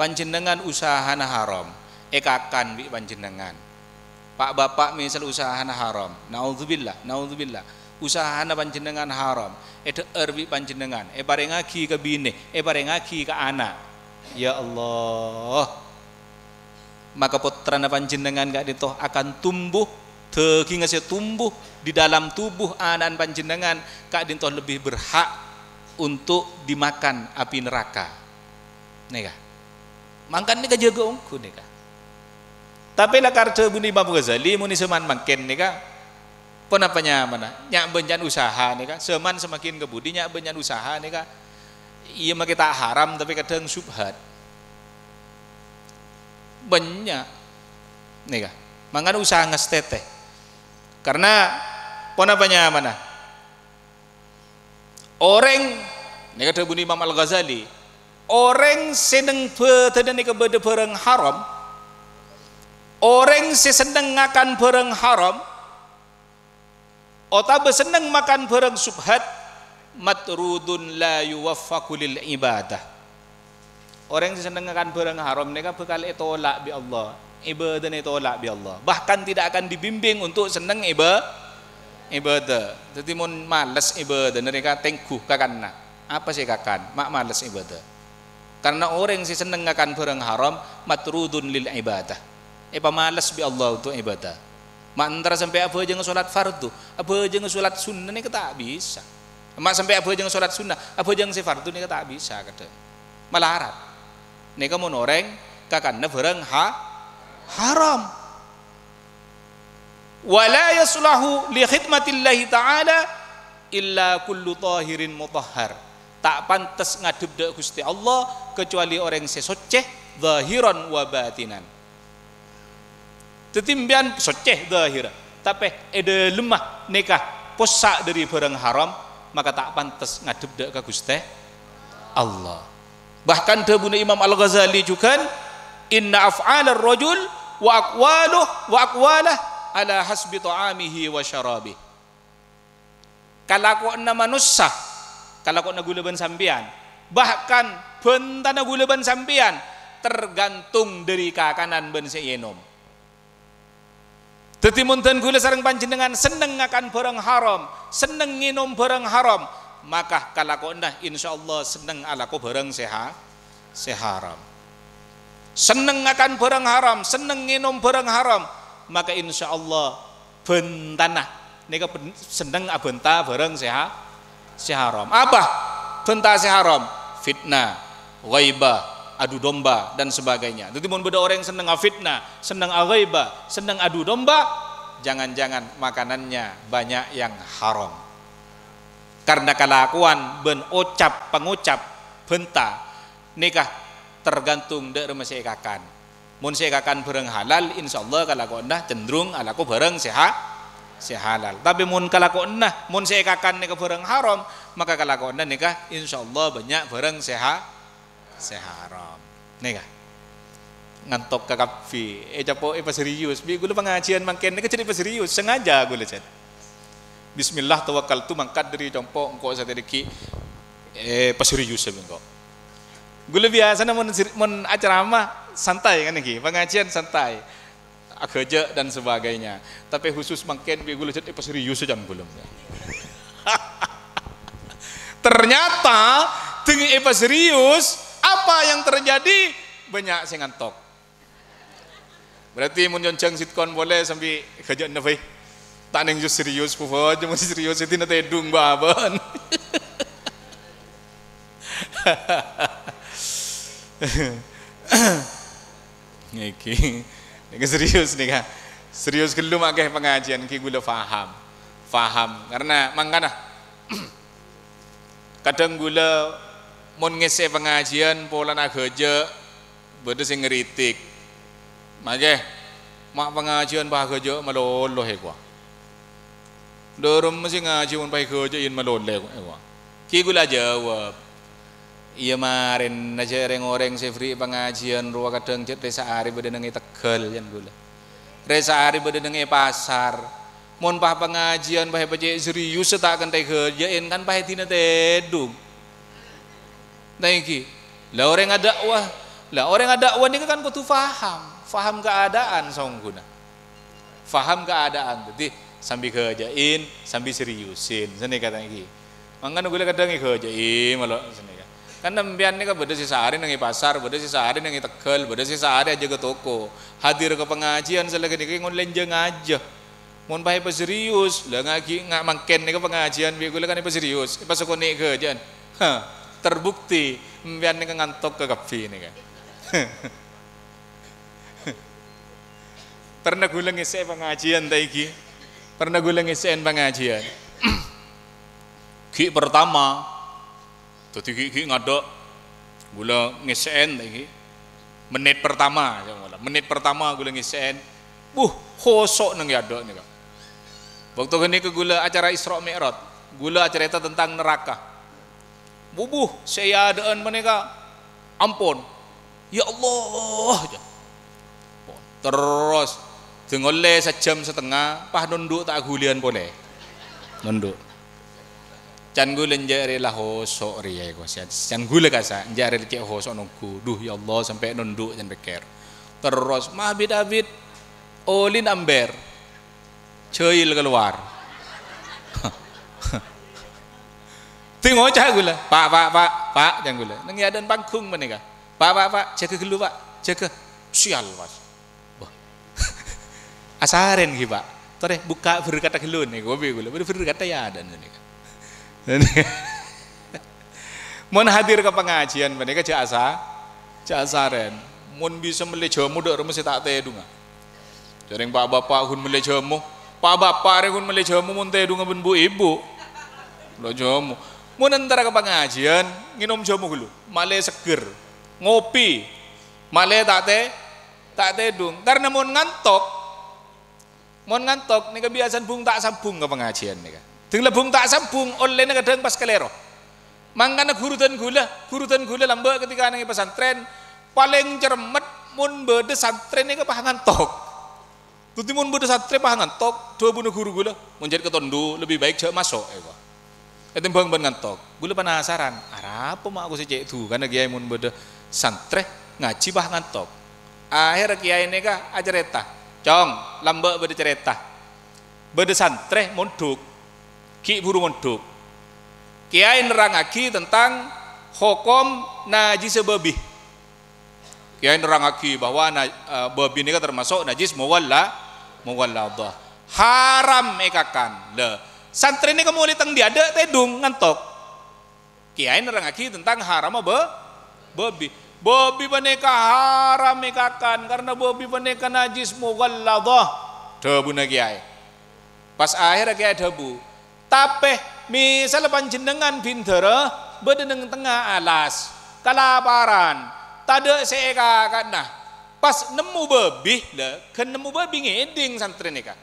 Panjhennengngan usahana haram, èkakan bi' panjhennengngan. Pa'-bapa' mèsal usahana haram, naudzubillah, naudzubillah. Usahana panjhennengngan haram, èdhâ'âr bi' panjhennengngan, èparèngaghi ka binè, èparèngaghi ka ana'. Ya Allah. Maka pottrana panjhennengngan ka'dinto akan tumbuh, dhâghingnga sè tumbuh di dalam tubuh ana'na panjhennengngan ka'dinto lebbi berhak untuk dimakan api neraka. Nèka. Mangkana nèka jâgâ ongghu nèka. Tapè lakar dhâbuna Imam Ghazali, mon è zaman mangkèn nèka, ponapa nyamana? Nya' bânnya'an usaha nèka, zaman semakin ka budi nya' bânnya'an usaha nèka. Iyâ makè ta' haram, tapè kadhâng syubhat. Bânnya'. Nèka. Mangkana usaha ngastètè. Karna ponapa nyamana? Orèng, nèka dhâbuna Imam Al-Ghazali, orèng sè neng bâdânna nèka bâdâ bhârâng haram, orèng sè senneng ngakan bhârâng haram, otabâ senneng makan bhârâng syubhat, matrudun la yuwaffaqu lil ibadah. Orèng sè senneng ngakan bhârâng haram nèka bhâkal ètolak bi' Allah. Ibâdâna ètolak bi' Allah. Bahkan tidak akan dibimbing untuk senneng iba-, ibadah. Dhâddhi mon males ibadah, nèka tèngghu kakanna. Apa sè èkakan? Ma' males ibadah. Karena orèng sè senneng ngakan bhârâng haram, matrudun lil ibadah. Èpamales bi' Allah untuk ibadah. Ma' entara sampè' abhâjâng sholat fardu, abhâjâng sholat sunnah nèka ta' bisa. Ma' sampè' abhâjâng sholat sunnah, abhâjâng sè fardu nèka ta' bisa kadhâng. Malarat. Nèka mon orèng kakanna bhârâng ha-, haram. "Wa la yasluhu li khidmatillahi ta'ala illa kullu tahirin mutahhar." Ta' pantes ngadhep dâ' Ghustè Allah kecuali orèng sè soccè zahiran wa batinan. Dhâddhi, sampèyan soccè zahir, tapè è dâlemma nèka possa' dâri bhârâng haram, maka ta' pantes ngadhep dâ' ka Ghustè Allah. Bahkan dhâbuna Imam Al-Ghazali jhughân, "Inna af'alar rajul wa aqwaluh, wa aqwalah ala hasbi ta'amihi wa syarabih." Kalakowanna manossa, kalakowanna ghulâ bân sampèyan, bahkan bhântana ghulâ bân sampèyan, tergantung dâri kakanan bân sè ènom. Dhâddhi, mon dân ghulâ sareng panjhennengngan senneng ngakan bhârâng haram, senneng ngènom bhârâng haram, maka kalakowanna, insyaallah, senneng alako bhârâng sè ha-, sè haram. Senneng ngakan bhârâng haram, senneng ngènom bhârâng haram, maka insyaallah bhântana nèka bhân-, senneng abhânta bhârâng sè ha-, sè haram. Apa bhânta sè haram? Fitnah, ghaibah, adu domba, dan sebagainya. Dhâddhi, mon bâdâ orèng senneng afitnah, senneng aghaibah, senneng adu domba, jangan-jangan makanannya banyak yang haram. Karena kalakowan bân ocap-pangocap bhânta nèka tergantung dâ' remma sè èkakan. Mon sè èkakan bhârâng halal, insyaallah kalakowanna cenderung alako bhârâng sè ha-, sè halal. Tapè mon kalakowanna, mon sè èkakan nèka bhârâng haram, maka kalakowanna nèka insyaallah bânnya' bhârâng sè ha-, sè haram. Nèka. Ngantok ka kabbhi, ècapo' èpaserius. Bi' ghulâ pangajiân mangkèn nèka jhâ' èpaserius, sengaja ghulâ jhâ'. Bismillah tawakkaltu, mangkat dâri compo' engko' satèya dhâggi', eh, paserius sè engko'. Ghulâ biyasana mon sir-, mon acaramah santai kan nèka, pangajiân santai. Aghâjâ' dan sebagainya. Tapè khusus mangkèn bi' ghulâ jhâ' èpaserius jhân ghulâ. Ternyata, deng èpaserius, apa yang terjadi? Bânnya' sè ngantok. Berarti mon nyonjhâng sitkon polè sambi ghâjâ'na bhâi. Ta' nèng jus serius, pokok mon serius èdina tèdung bâbân. Nèka, nèka serius nèka. Serius ghâllu mangkè pangajiân ghi ghulâ paham. Paham. Karena mangkana kadhâng ghulâ mon ngèssè'è pangajiân polana ghâjâ', bâdâ sè ngritik. Mangkè, ma' pangajiân pas ghâjâ' malolo, hè, kowa. Dâremma sè ngajhi mon pas èghâjâ'in malolo, hè, kowa. Ghi ghulâ ajâwâb. Iyâ, marèna jhâ' rèng-orèng sè bherri' pangajiân rowa kadhâng jhât rè saarè bâdâ neng è Tegal, jhân ghulâ. Rè saarè bâdâ neng è pasar. Mon pas pangajiân, pas èpacè' serius, ta' kènta' èghâjâ'in, kan pas èdina tèdung. Nah, èngghi. La orèng adakwa, la orèng adakwa nèka kan kodhu paham, paham keadaan saongghuna. Paham keadaan. Dhâddhi, sambi ghâjâ'in, sambi seriusin. Sanèka ta' èngghi. Mangkana ghulâ kadhâng èghâjâ'i malo sanèka. Kan sampèyan nèka bâdâ sè saarè neng è pasar, bâdâ sè saarè neng è Tegal, bâdâ sè saarè ajâgâ toko. Hadir ka pangajiân sè la ghânèka ngon lènjhâng ajâ. Mon pas èpaserius, la ngaghi nga-, mangkèn nèka pangajiân bi' ghulâ kan èpaserius, èpasakonè' ghâjâ'ân. Ha, terbukti, sampèyan nèka ngantok ka kabbhi nèka. Pernah ghulâ ngèssè'è pangajiân ta' èngghi? Pernah ghulâ ngèssè'è pangajiân? Ghi' pertama, Dhâddhi ghi'-ghi' ngadâ', ghulâ ngèssè'è ta' èngghi. Menit pertama, mennit pertama ghulâ ngèssè'è. Buh, khosok neng è adâ' nèka. Bâkto ghânèka ghulâ acara Isra Mi'raj, ghulâ acarèta tentang neraka. Bubuh, sè è adâ'ân panèka, ampon. "Ya Allah," jâ. Terros, dâ' ngollè sajjhâm satengnga, pas nondhu' ta' aghuliyân polè. Nondhu'. Can ghulâ enjâ' rè la hoso' rèya, èko. Can ghulâ kassa', enjâ' rè cè' hoso' nongghu. Dhu, ya Allah, sampè' nondhu', can pèkkèr. Terros mabit-abit, olèna amber. Jâil kalowar. Dhi ngoca' ghulâ, "Pa', pa', pa', pa'," can ghulâ. Neng è adâ'na panggung panèka. "Pa', pa', pa', jâgâ ghâllu, Pa'. Jâgâ." Sial, pas. Wah. Asarèn ghi, Pa'. Torè bukka' berkatta ghâllu nèko, bi' ghulâ. Berkatta ya adâ'na nèko. Mon hadir ka pangajiân panèka jâ' asa-, jâ' asarèn. Mon bisa mellè jhâmo dâ' remma sè ta' tèdhungnga. Jhâreng pa'-bapa' ghun mellè jhâmo. Pa'-bapa' rè ghun mellè jhâmo mon tèdhungnga bân bu'-ibu'. Mellè jhâmo. Mon entara ka pangajiân, ngènom jhâmo ghâllu. Malè seggher. Ngopi. Malè ta' tè-, ta' tèdhung. Karna mon ngantok, mon ngantok, nèka biyasana bhung ta' sambhung ka pangajiân nèka. Dâng la bhung ta' sambhung, ollèna kadhâng pas kalèro. Mangkana ghuru dân ghulâ, ghuru dân ghulâ lambâ' ketika neng è pasantrèn, palèng cermet mon bâdâ santrè nèka pas ngantok. Dâddhi mon bâdâ santrè pas ngantok, dhâbuna ghuru ghulâ, "Mon jhât katondu, lebbi baik jhâ' maso'," èko. Ètèmbhâng bân ngantok. Ghulâ panasaran, "Arapa ma' ko sè cè' dhukana, Kèyaè, mon bâdâ santrè ngajhi pas ngantok?" Ahèrra Kèyaè nèka acarèta, "Cong, lambâ' bâdâ carèta. Bâdâ santrè mondhuk, ghi' bhuru mondhuk. Kèyaè nerrangngaghi tentang hokom najjhissa bâbi." Kèyaè nerrangngaghi bahwa na-, eh, bâbi nèka termasuk najjhis mughalla-, mughalladzah. Haram èkakan. Lha, santrè nèka molè teng dâ' adâ' tèdhung ngantok. Kèyaè nerrangngaghi tentang haramma bâ-, bâbi. "Bâbi panèka haram èkakan karna bâbi panèka najjhis mughalladzah," dhâbuna kèyaè. Pas ahèrra kèyaè dhâbu, "Tapè, mèsalla panjhennengngan bhindhârâ bâdâ neng tengnga alas, kalaparan, tadâ' sè èkakana, pas nemmo bâbi," lha, ghân nemmo bâbi ngèdhing santrè nèka.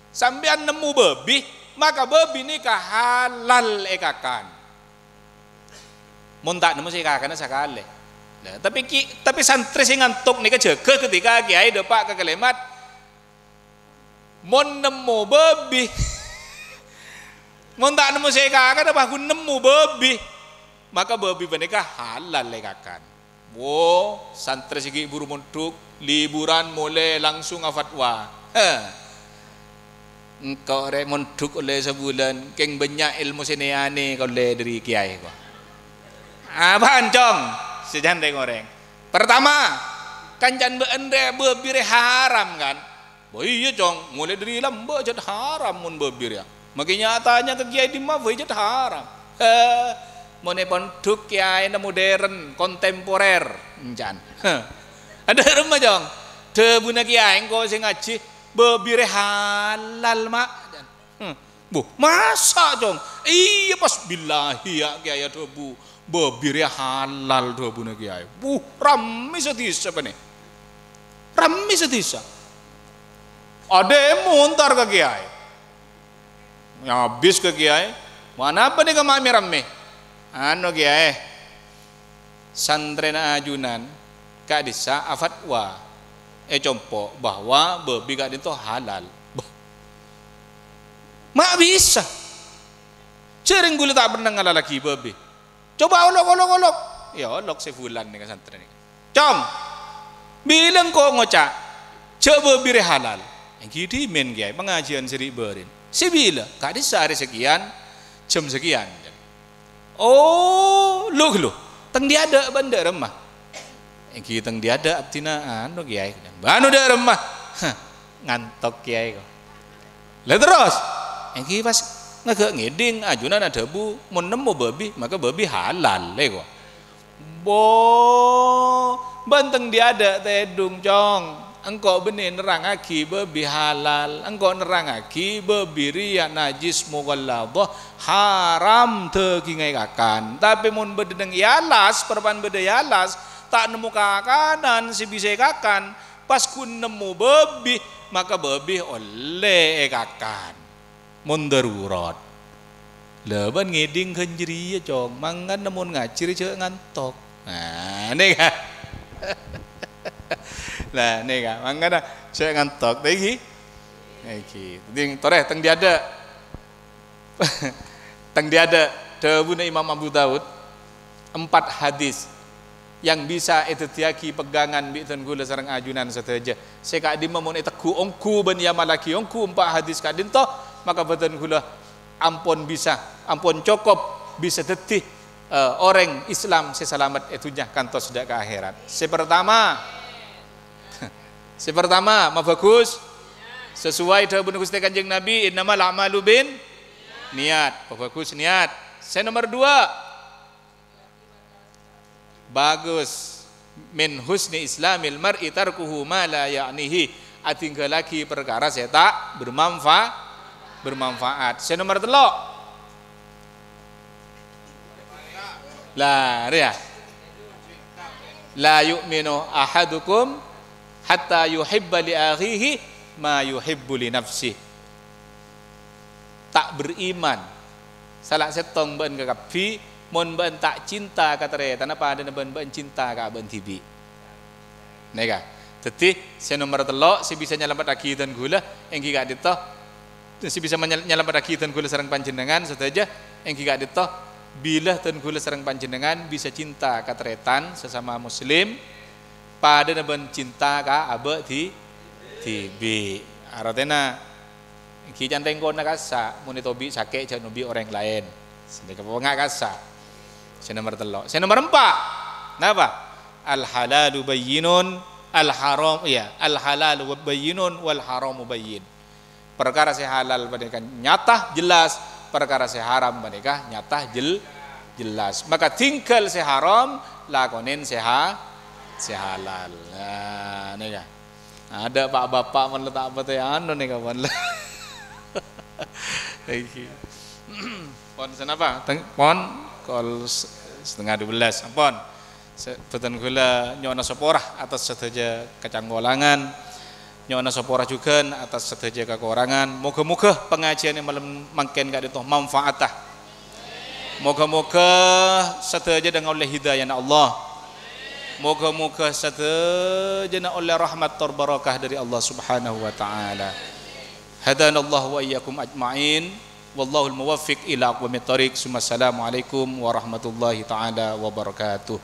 "Sampèyan nemmo bâbi, maka bâbi nèka halal èkakan. Mon ta' nemmo sè èkakana sakalè." Lha, tapè ki-, tapè santrè sè ngantok nèka jâgâ ketika kèyaè dâpa' ka kalimat, "Mon nemmo bâbi, mon ta' nemmo sè èkakana, bâ ghun nemmo bâbi, maka bâbi panèka halal èkakan." Wo, santrè sè ghi' bhuru mondhuk, liburan molè langsung afatwa. He. "Engko' rè mondhuk ollè sabulân, kèng bânnya' èlmo sè nè-anè kaollè dâri kèyaè," ko. "Apaan, Cong?" sè can rèng-orèng. "Pertama, kancana bâ'na rè bâbi rè haram, kan?" "Bâ iyâ, Cong, molè dâri lambâ' jhât haram mon bâbi rèya. Makè nya-tanya ka kèyaè dimma bâi jhât haram." "He, mon è pondhuk kèyaèna modern, kontemporer," can. "He. Adâ' remma, Cong?" "Dhâbuna kèyaè engko' sè ngajhi, bâbi rè halal, Ma'," can. Hmm. "Buh, masa', Cong?" "Iyâ, pas billahi, ya, kèyaè adhâbu, bâbi rèya halal," dhâbuna kèyaè. Buh, rammè sadhisa panè. Rammè sadhisa. Adâ' montar ka kèyaè. Nyabis ka kèyaè. "Manapa nèka ma' mè-rammè?" "Anu, Kèyaè, santrèna ajunan ka'dhissa' afatwa è compo' bahwa bâbi ka'dinto halal." Bâh. Ma' bisa. Jhâreng ghulâ ta' pernah ngalalaghi bâbi. Coba olok, olok, olok. Iyâ, olok sè bulân nèka santrè nèka. "Cong, bilâ engko' ngoca' jhâ' bâbi rè halal?" "Èngghi dhimèn, Kèyaè, pangajiân sè ri'-bâri'na." "Sè bilâ?" "Ka'dhissa' arè sakèyan, jhâm sakèyan." "Oh, lu, lu. Teng dâ' adâ' bân dâ' remma?" "Èngghi teng dâ' adâ' abdhina anu, Kèyaè." "Anu dâ' remma?" "Hah, ngantok, Kèyaè, ko." "Lha terros?" "Èngghi pas ngaghâ' ngèdhing ajunan adhâbu, mon nemmo bâbi, maka bâbi halal, è, ko." "Bo, bân teng dâ' adâ' tèdhung, Cong. Engko' bânnè nerrangngaghi bâbi halal, engko' nerrangngaghi bâbi rèya najjhis mughalladzah, haram dhâghingnga èkakan. Tapè mon bâdâ neng è alas, parappa'na bâdâ è alas, ta' nemmo kakanan sè bisa èkakan, pas ghun nemmo bâbi, maka bâbi ollè èkakan." Mon darurat. Lha, bân ngèdhing ghân jârèya, Cong. Mangkana mon ngajhi rè jhâ' ngantok. Nah, nèka. Lah, nèka. Mangkana jhâ' ngantok. Nèka. Nèka. Ding, torè, teng dâ' adâ'. Teng dâ' adâ'. Dhâbuna Imam Abu Daud, empat hadis yang bisa èdhâddhiyâghi pegangan bi' dân kaulâ sareng ajunan sadhâjâ. Sè ka'dimma mon ètegghu' ongghu bân èamallaghi ongghu empa' hadis ka'dinto, maka bhâdhân kaulâ ampon bisa, ampon cokop bisa dhâddhi, eh, orèng Islam sè salamet è dhunnya kantos dâ' ka akhèrat. Sè partama, sè partama, mabhâghus sesuai dhâbuna Ghustè Kanjeng Nabi, "Innamal a'malu bin niyat." Mabhâghus niyat. Sè nomer dua, bhâghus, "Min husni islamil mar'i tarkuhu ma la ya'nihi." Adhinggâllaghi parkara sè ta' bermanfa-, bermanfaat. Sè nomer tello'. La, rèya. "La yu'minu ahadukum hatta yuhibba li akhihi ma yuhibbu li nafsih." Ta' beriman sala sèttong bâ'ân kakabbhi, mon bâ'ân ta' cinta ka tarètanna padâna bân bâ'ân cinta ka abâ'ân dhibi'. Nèka. Dhâddhi, sè nomer tello', sè bisa nyalamettaghi dân kaulâ, èngghi ka'dinto, sè bisa manyal-, nyalamettaghi dân kaulâ sareng panjhennengngan sadhâjâ, èngghi ka'dinto, bilâ dân kaulâ sareng panjhennengngan bisa cinta ka tarètan sesama muslim, padâna bân cinta ka abâ' dhi-, dhibi'. Artèna, ghi' can tèngkona kassa', mon ètobi' sakè' jhâ' nobi' orèng laèn. Sè nèka pokokna kassa'. Sè nomer tello'. Sè nomer empa'. Napa? "Al halalu bayyinun, al haram," iyâ, "al halalu bayyinun, wal haramu bayyin." Parkara sè halal panèka nyata, jelas. Parkara sè haram panèka nyata, jel-, jelas. Maka dhingghâl sè haram, lakonè sè ha-, sè halal. Nah, nèka. Adâ' pa'-bapa' mon la ta' patè anu nèka pon la. Iki. Pon sanapa? Teng-, pon kol s-, setengah dua belas. Ampon. Sè-, bhâdhân kaulâ nyo'ona sapora atas sadhâjâ kacangkolangan. Nyo'ona sapora jhughân atas sadhâjâ kakorangan. Moghâ-moghâ pangajiân è malem mangkèn ka'dinto manfaata. Moghâ-moghâ sadhâjâna ngaollè hidayana Allah. Moghâ-moghâ sadhâjâna ollè rahmat tor barokah dâri Allah Subhanahu wa Ta'ala. Hadanallahu wa iyyakum ajma'in. Wallahul muwaffiq ila aqwamit thariq. Summa assalamualaikum warahmatullahi ta'ala wabarakatuh.